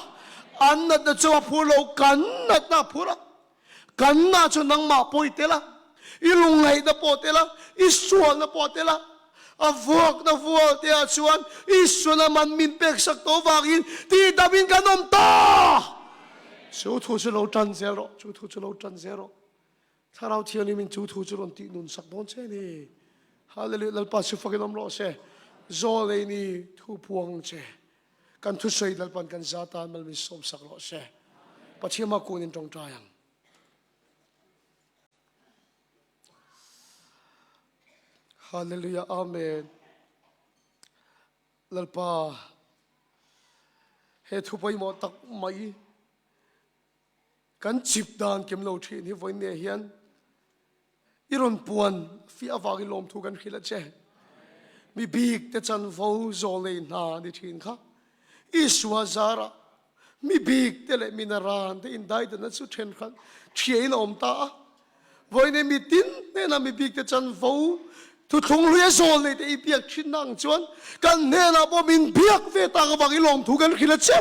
An natna chu a phur lo, kan natna a phur a. Kan na chu nangmah pawh i tel a, i lungngaihna pawh a tel a, i sualna pawh a tel a. A vuakna vual te ah chuan Isuan a man min pek sak tawh vangin tihdam in kan awm ta! Chu thu chu lo tan zel rawh, chu thu chu lo tan zel rawh. Thlarau Thianghlim in chu thu chu rawn tih nun sak dawn che a ni. Hallelujah, Lalpa chu fakin awm rawh se. Zawl ei ni thu puang che. Kan thusawi Lalpan kan za tan mal min sawm sak rawh se. Pathian mah kun in tawngtai ang. Hallelujah, Amen. Lalpa, he thu pawimawh tak mai kan chip dan kim lo thin hi vawiin nge hian i rawn puan fiah avangin lawmthu kan hrilh a che. Mi bik te chanvo zawl nei hna ni thin kha Isua zarah mi bik te leh mi naran te indaidanna chu thenkhat thiain a awm ta a. Vawiin mi tin hnenah mi bikte chanvo thuthlung hlui a zawl nei te i biak thinna ang chuan kan hnenah pawh min biak ve tak avang i lawmthu kan hrilh a che.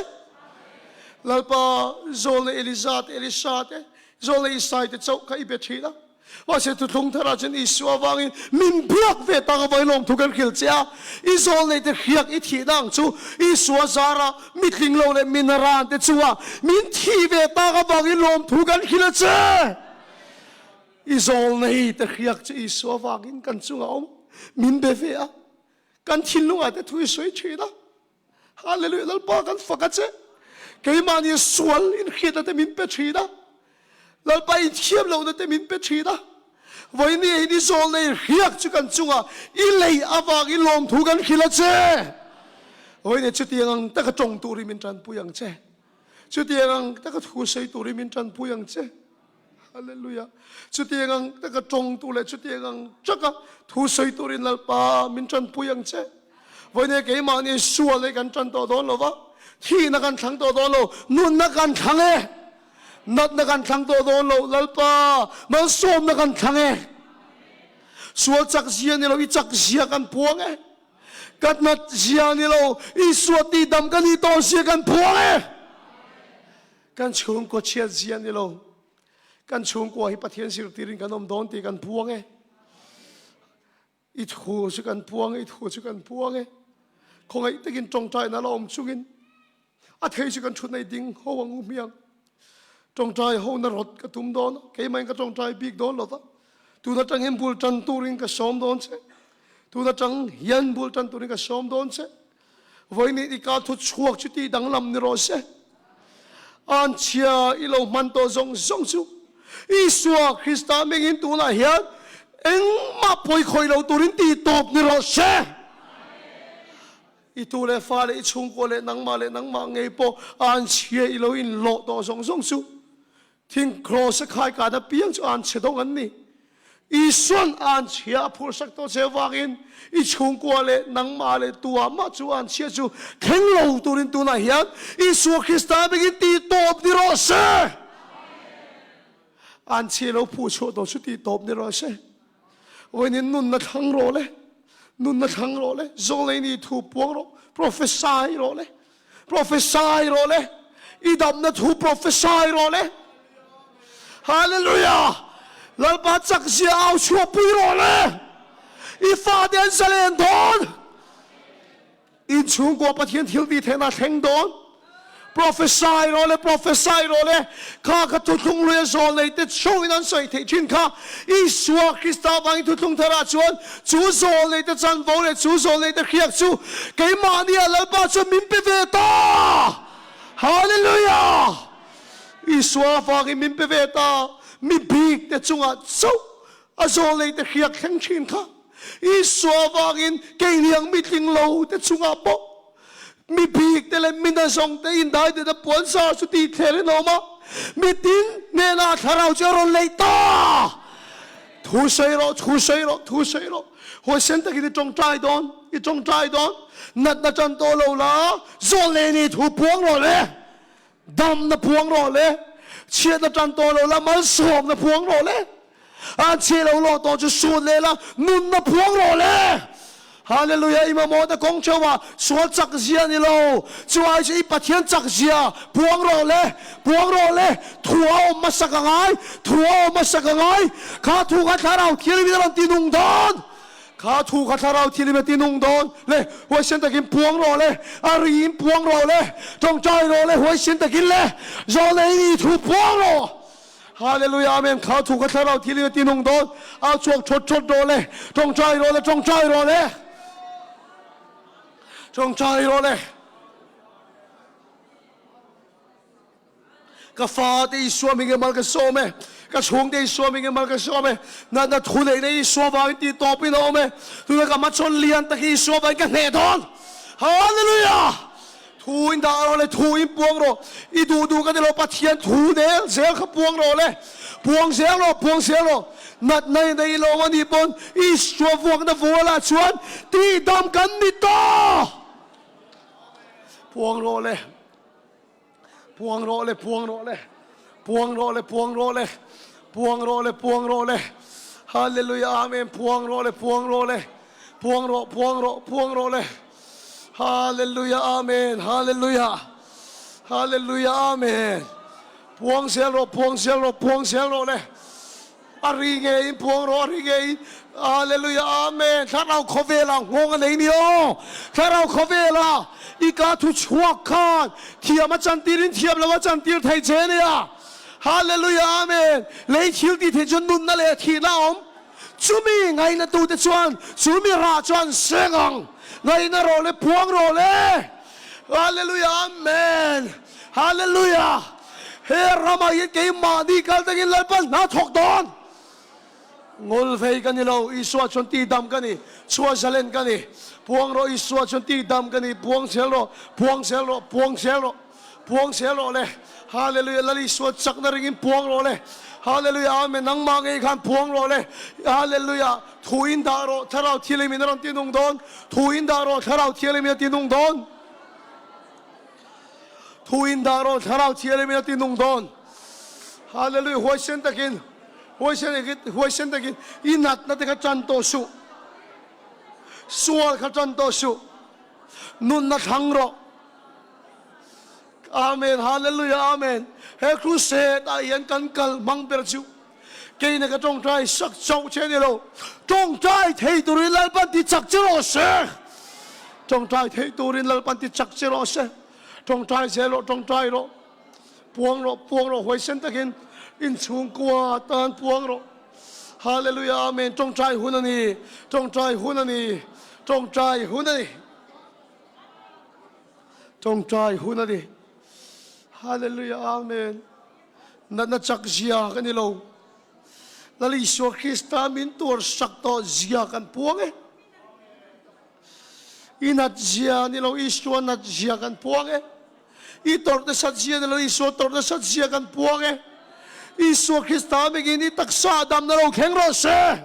Lalpa, zawlnei Eliza te, Elisha te, zawlnei Isai te chauh kha i be thin a. Mahse thuthlung tharah chuan Isua avangin min biak ve tak avangin lawmthu kan hrilh che a. I zawlnei te hriak i thihna ang chu Isua zara mitling lo leh min ran te chungah min thih ve tak avangin lawmthu kan hrilh a che. I zawlnei te hriak chu Isua avangin kan chungah awm min be ve a, kan thinlungah te thu i sawi thin a. Hallelujah, Lalpa kan fak a che. Keimahni sual inhriatna te min pe thin a. Lalpa inthiam lohna te min pe thin a. Vawiin hi ni zawl nei hriak chu kan chunga i lei avangin lawmthu kan hrilh a che. Vawiin chutiang ang taka tawng turin min tanpui ang che. Chutiang ang taka thu sawi turin min tanpui ang che. Hallelujah. Chutiang ang taka tawng tu leh chutiang ang taka thu sawi turin Lalpa min tanpui ang che. Vawiin keimahni sual hi kan tan tawh dawn lo va, thihna kan thlang tawh dawn lo, nunna kan thlang e. Natna kan thlang tawh dawn lo, Lalpa malsawmna kan thlang e. Sual chak zia ni lo, i chak zia kan puang e. Ka nat zia ni lo, Isua tihdam ka nih tawh zia kan puang e. Kan chhungkaw chhiat zia ni lo, kan chhungkua hi Pathian zirtirin kan awm dawn tih kan puang e. I thu chu kan puang e, i thu chu kan puang e. Khawngaih takin tawngtaina la awm chungin a thei chu kan thutna i ding ho ang u hmiang. Tawngtai ho na rawt ka tum dawn a, keimahin ka tawngtai bik dawn lo va. Tun atang hian bul tan turin ka sawm dawn che. Tun atang hian bul tan turin ka sawm dawn che. Vawiin i ka thu chhuak chu tih danglam ni rawh se. Anchhia i lo hman tawh zawng zawng chu Isua Krista hmingin tunah hian engmah pawi khawih lo turin tih tawp ni rawh se. I tu leh fa leh i chhungkua leh nangmah leh nangmah ngei pawh anchhia i lo inlawh tawh zawng zawng chu Thing kraws a khai kan apiang chu an chhe dawng an ni. Isuan an chhia a phurhsak tawh che avangin i chhungkua leh nangmah leh tuah mah chu an chhia chu thleng lo turin tunah hian Isua Krista bengin tih tawp ni rawh se. An chhia lo phuh chhuah tawh chu tih tawp ni rawh se. Vawiin nunna thlang rawh le, nunna thlang rawh le, zawlei ni thu puang rawh, prophesy rawh le. Prophesy rawh le. I damna thu prophesy rawh le. Hallelujah. Lalpa chak zia au chhuah pui rawh le. I fate an zalen dawn. In chhungkua Pathian thil ti theihna thleng dawn. Prophesy rawh le, prophesy rawh le. Kha kha thuthlung lui a zawl nei te chauhin an sawi theih thin kha. Isua Krista avangin thuthlung tharah chuan chu zawlneite chanvo leh chu zawlneite hriak chu keimahnia Lalpa chuan min pe ve ta! Hallelujah! Isua avangin min pe ve ta, mi bikte chungah chauh a zawlneite hriak thleng thin kha Isua avangin keiniang mitling lo te chungah pawh Mi bikte leh mi nazawngte indaidet a puan zar chu tih thler in a awm a, mi tin hnenah thlarau chu a rawn leih ta! Thu sawi rawh, thu sawi rawh, thu sawi rawh. Huaisen takin i tawngtai dawn, i tawngtai dawn. Natna tan tawh lo la, zawl leh ni thu puang rawh le. Damna puang rawh le. Chhiatna tan tawh lo la, malsawmna puang rawh le. An chhiah lo lawh tawh chu sut leh la, nunna puang rawh le. Hallelujah, i mamawhna kawng theuhah sual chak zia ni lo, chu ai chu i Pathian chak zia puang rawh le, puang rawh le. Thu a awm hmasak a ngai, thu a awm hmasak a ngai. Kha thu kha Thlarau Thianghlim in a rawn ti nung dawn. Kha thu kha Thlarau Thianghlim a ti nung dawn le, huaisen takin puang rawh le, a ri in puang rawh le, tawngtai rawh le, huaisen takin le, zawlnei i thu puang rawh. Hallelujah Amen Kha thu kha Thlarau Thianghlim a ti nung dawn, au chhuak thawt thawt rawh le, tawngtai rawh le, tawngtai rawh le, tawngtai rawh le. Ka fate Isua hming mal ka sawm e, ka chhungte Isua hming mal ka sawm e, natna thu neihna Isua vangin tih tawpin a awm e, tuna ka hmachhawn lian tak hi Isua vangin ka hneh dawn. Hallelujah! Thu in dah rawh le, thu in puang rawh, i duh duh ka ti lo, Pathian thu nel zel kha puang rawh le, puang zel rawh, puang zel rawh. Natna in ei lo a nih pawn Isua vuakna vualah chuan tihdam kan ni ta. Puang rawh le. Puang rawh le, puang rawh le, puang rawh le, puang rawh le, Puang rawh le, puang rawh le. Hallelujah, Amen. Puang rawh le, puang rawh le. Puang rawh, puang rawh, puang rawh le. Hallelujah, Amen. Hallelujah. Hallelujah, Amen. Puang zel rawh, puang zel rawh, puang zel rawh le. A ri ngeiin puang rawh, a ri ngeiin. Hallelujah, Amen. Thlarau khawvela nghawng a nei ni aw. Thlarau khawvela i ka thu chhuak khan thiam a chantirin thiam lo a chantir thei che nia. Hallelujah, Amen. Lei thil ti thei chuan nunna leh thihna a awm. Chumi ngainatute chuan chumi rah chuan seng ang. Ngaina rawh le, puang rawh le. Hallelujah, Amen. Hallelujah! He ramah hian keimahni kal takin Lalpa hna thawk dawn. Ngol vei ka ni lo, Isua chuan tihdam ka ni, chhuah zalen ka ni. Puang rawh Isua chuan tihdam ka ni, puang zel rawh, puang zel rawh, puang zel rawh, puang zel rawh le. Hallelujah! Lal Isua chakna ringin puang rawh le. Hallelujah! Amen! Nangmah ngei khan puang rawh le. Hallelujah! Thu in dah rawh, Thlarau Thianghlim in a rawn ti nung dawn. Thu in dah rawh, Thlarau Thianghlim in a ti nung dawn. Thu in dah rawh Thlarau Thianghlim in a ti nung dawn. Hallelujah huaisen takin huaisen takin huaisen takin i natna te kha tan tawh suh. Sual kha tan tawh suh. Nunna thlang rawh. Amen Hallelujah Amen. He crusade ah hian kan kal hmang ber chu keina ka tawngtai sak chauh che ni lo. Tawngtai thei turin Lalpan ti chak che rawh se. Tawngtai thei turin Lalpan ti chak che rawh se. Tawngtai zel rawh, tawngtai rawh. Puang rawh, puang rawh huaisen takin inchhungkua tan puang rawh. Hallelujah Amen. Tawngtai hun a ni. Tawngtai hun a ni. Tawngtai hun a ni. Tawngtai hun a ni. Hallelujah Amen. Natna chak zia ka ni lo. Lal Isua Krista min tuar sak tawh zia kan puang e. I nat zia ni lo Isua nat zia kan puang e. I tawrh nasat zia ni lo Isua tawrh nasat zia kan puang e. Isua Krista mingin i taksa damna lo thleng rawh se.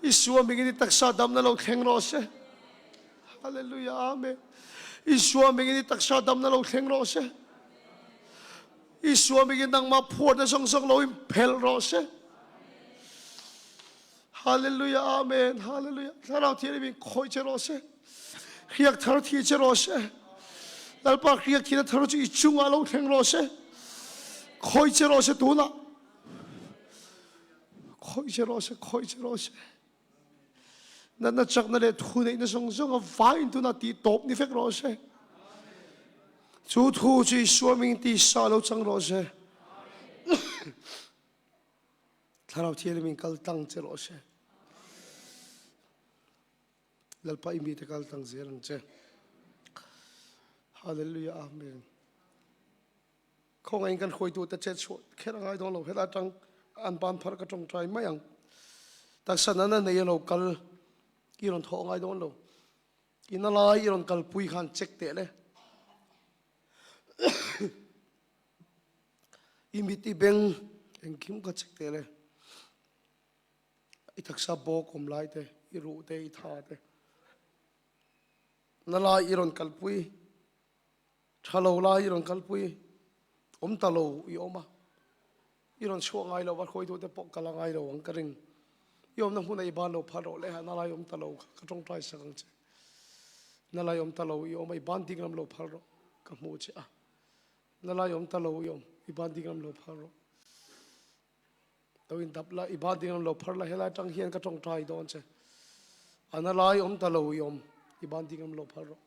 Isua mingin i taksa damna lo thleng rawh se. Hallelujah Amen. Isua mingin i taksa damna lo thleng rawh se. Isua mingin nangmah phuarna zawng zawng lo in phelh rawh se. Hallelujah Amen Hallelujah Thlarau Thianghlim in khawih che rawh se. Hriak thar thi che rawh se. Lalpa hriak thina thar chu i chungah lo thleng rawh se. Khawih che rawh se tunah. Khawih che rawh se, khawih che rawh se. Natna chakna leh thu neihna zawng zawng a vaiin tunah tih tawp ni vek rawh se. Chu thu chu Isua hmingin tisa lo chang rawh se. Thlarau Thianghlim in kal tlang che rawh se. Lalpa i mite kal tlang zel ang che. Hallelujah Amen. Khawngaihin kan hruaitute chet chhuah kher a ngai dawn lo. Helai atang an ban phar ka tawngtai mai ang. Taksa nana nei a lo kal i rawn thawh a ngai dawn lo. Ina lai i rawn kalpui khan check teh le. I mit i beng engkim ka check teh le. I taksa bawk awm lai te, i ruh te, i tha te. Na lai i rawn kalpui. Tha lo lai i rawn kalpui, awm ta lo i awm a, i rawn chhuah ngai lo va, hruaitute pawh kal a ngai lo ang ka ring. I awmna hmunah i ban lo phah rawh le, na lai awm ta lo kha ka tawngtai sak ang che. Na lai awm ta lo i awm a, i ban ding lam lo phal rawh, ka hmuh che a. Na lai awm ta lo i awm, i ban ding lam lo phal rawh. Lo in dap la, i ban ding lam lo phar la, helai atang hian ka tawngtai dawn che. A na lai awm ta lo i awm, i ban ding lam lo phar rawh.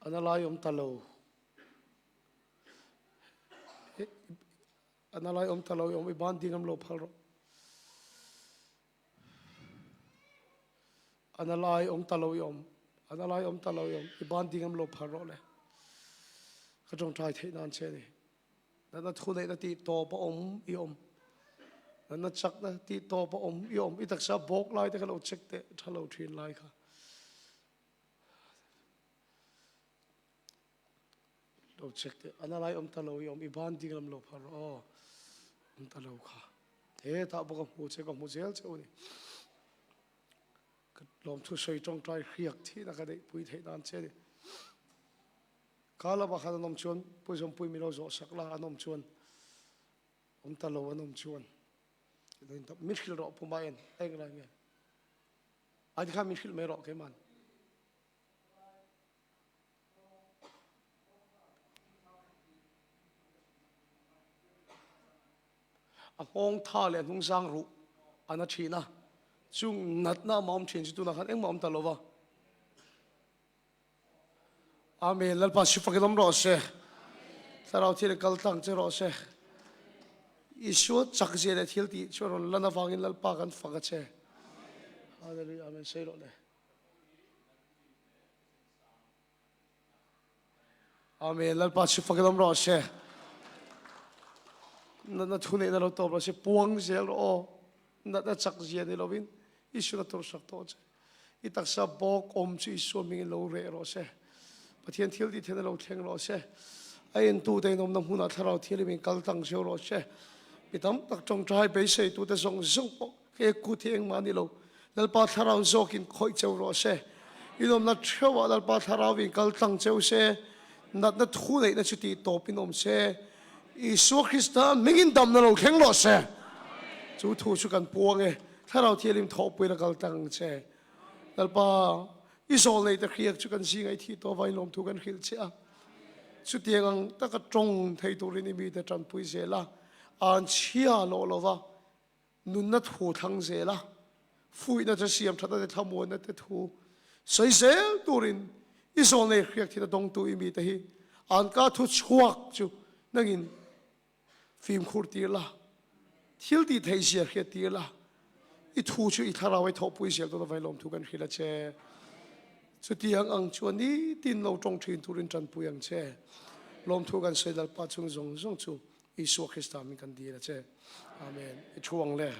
A na lai awm ta lo. A na lai awm ta lo i awm, i ban ding lam lo phar rawh. A na lai awm ta lo i awm, a na lai awm ta lo i awm, i ban ding lam lo phar rawh le. Ka tawngtai theih nan che ni. Natna thu neihna tih tawp a awm i awm. Natna chakna tih tawp a awm i awm. I taksa bawk lai te kha lo check teh tha lo thin lai kha. Lo check teh. Ana lai awm ta lo i awm. I ban ding lam lo phar rawh aw. Awm ta lo kha. He tah bawk a hmu che ka hmu zel che u ni. Ka lawmthu sawi tawngtai hriak thihna ka neih pui theih nan che ni. Kha lamah khan an awm chuan Pu Zawmpui min lo zawh sak la an awm chuan. Awm ta lo an awm chuan min hrilh rawh puma en eng lai nge ai kha min hrilh mai rawh keiman. A nghawng tha leh a hnungzang ruh a na thin a, chung natna a awm thin chu tunah khan engmah a awm ta lo va. Amen. Lalpa sifakin awm rawh se. Thlarau thil kal tlang che rawh se. Isua chak zia leh thil tih chu a rawn lan avangin Lalpa kan fak a che. Hallelujah. Amen. Sei rawh le. Amen. Lalpa sifakin awm rawh se. Natna thu neihna lo tawp rawh se. Puang zel rawh aw. Natna chak zia ni lovin Isua na tur sak tawh che. I taksa bawk awm chu Isua hmingin lo reh rawh se. Pathian thil tih theihna lo thleng rawh se. A entute in awmna hmunah Thlarau Thianghlim in kal tlang zeu rawh se. Mi tam tak tawngtai beiseitute zawng zawng pawh he kut hi engmah a ni lo. Lalpa Thlarau zawkin khawih cheu rawh se. In awmna theuhah Lalpa Thlarau in kal tlang cheu se. Natna thu neihna chu tih tawpin awm se. Isua Krista hmingin damna lo thleng rawh se. Chu thu chu kan puang e. Thlarau Thianghlim thawhpuina kal tlang ang che. Lalpa, i zawl nei te hriak chu kan zinga i thih tawh avangin lawmthu kan hrilh che a. Chutiang ang taka tawng thei turin i mite tanpui zel a, an chhia lawh lova nunna thu thlang zel a, fuihna te siam thatna te thlamuanna te thu sawi zel turin i zawl nei hriak thina dawngtu i mite hi an ka thu chhuak chu nangin Fimkhur tir la, thil tih theih zia hriat tir la, i thu chu i thlarau ai thawhpui zel dawn avai lawmthu kan hrilh a che. Chutiang ang chuan nitin lo tawng thin turin tanpui ang che. Lawmthu kan sawi Lalpa chung zawng zawng chu Isua Krista min kan dil a che. Amen. I thu ang le.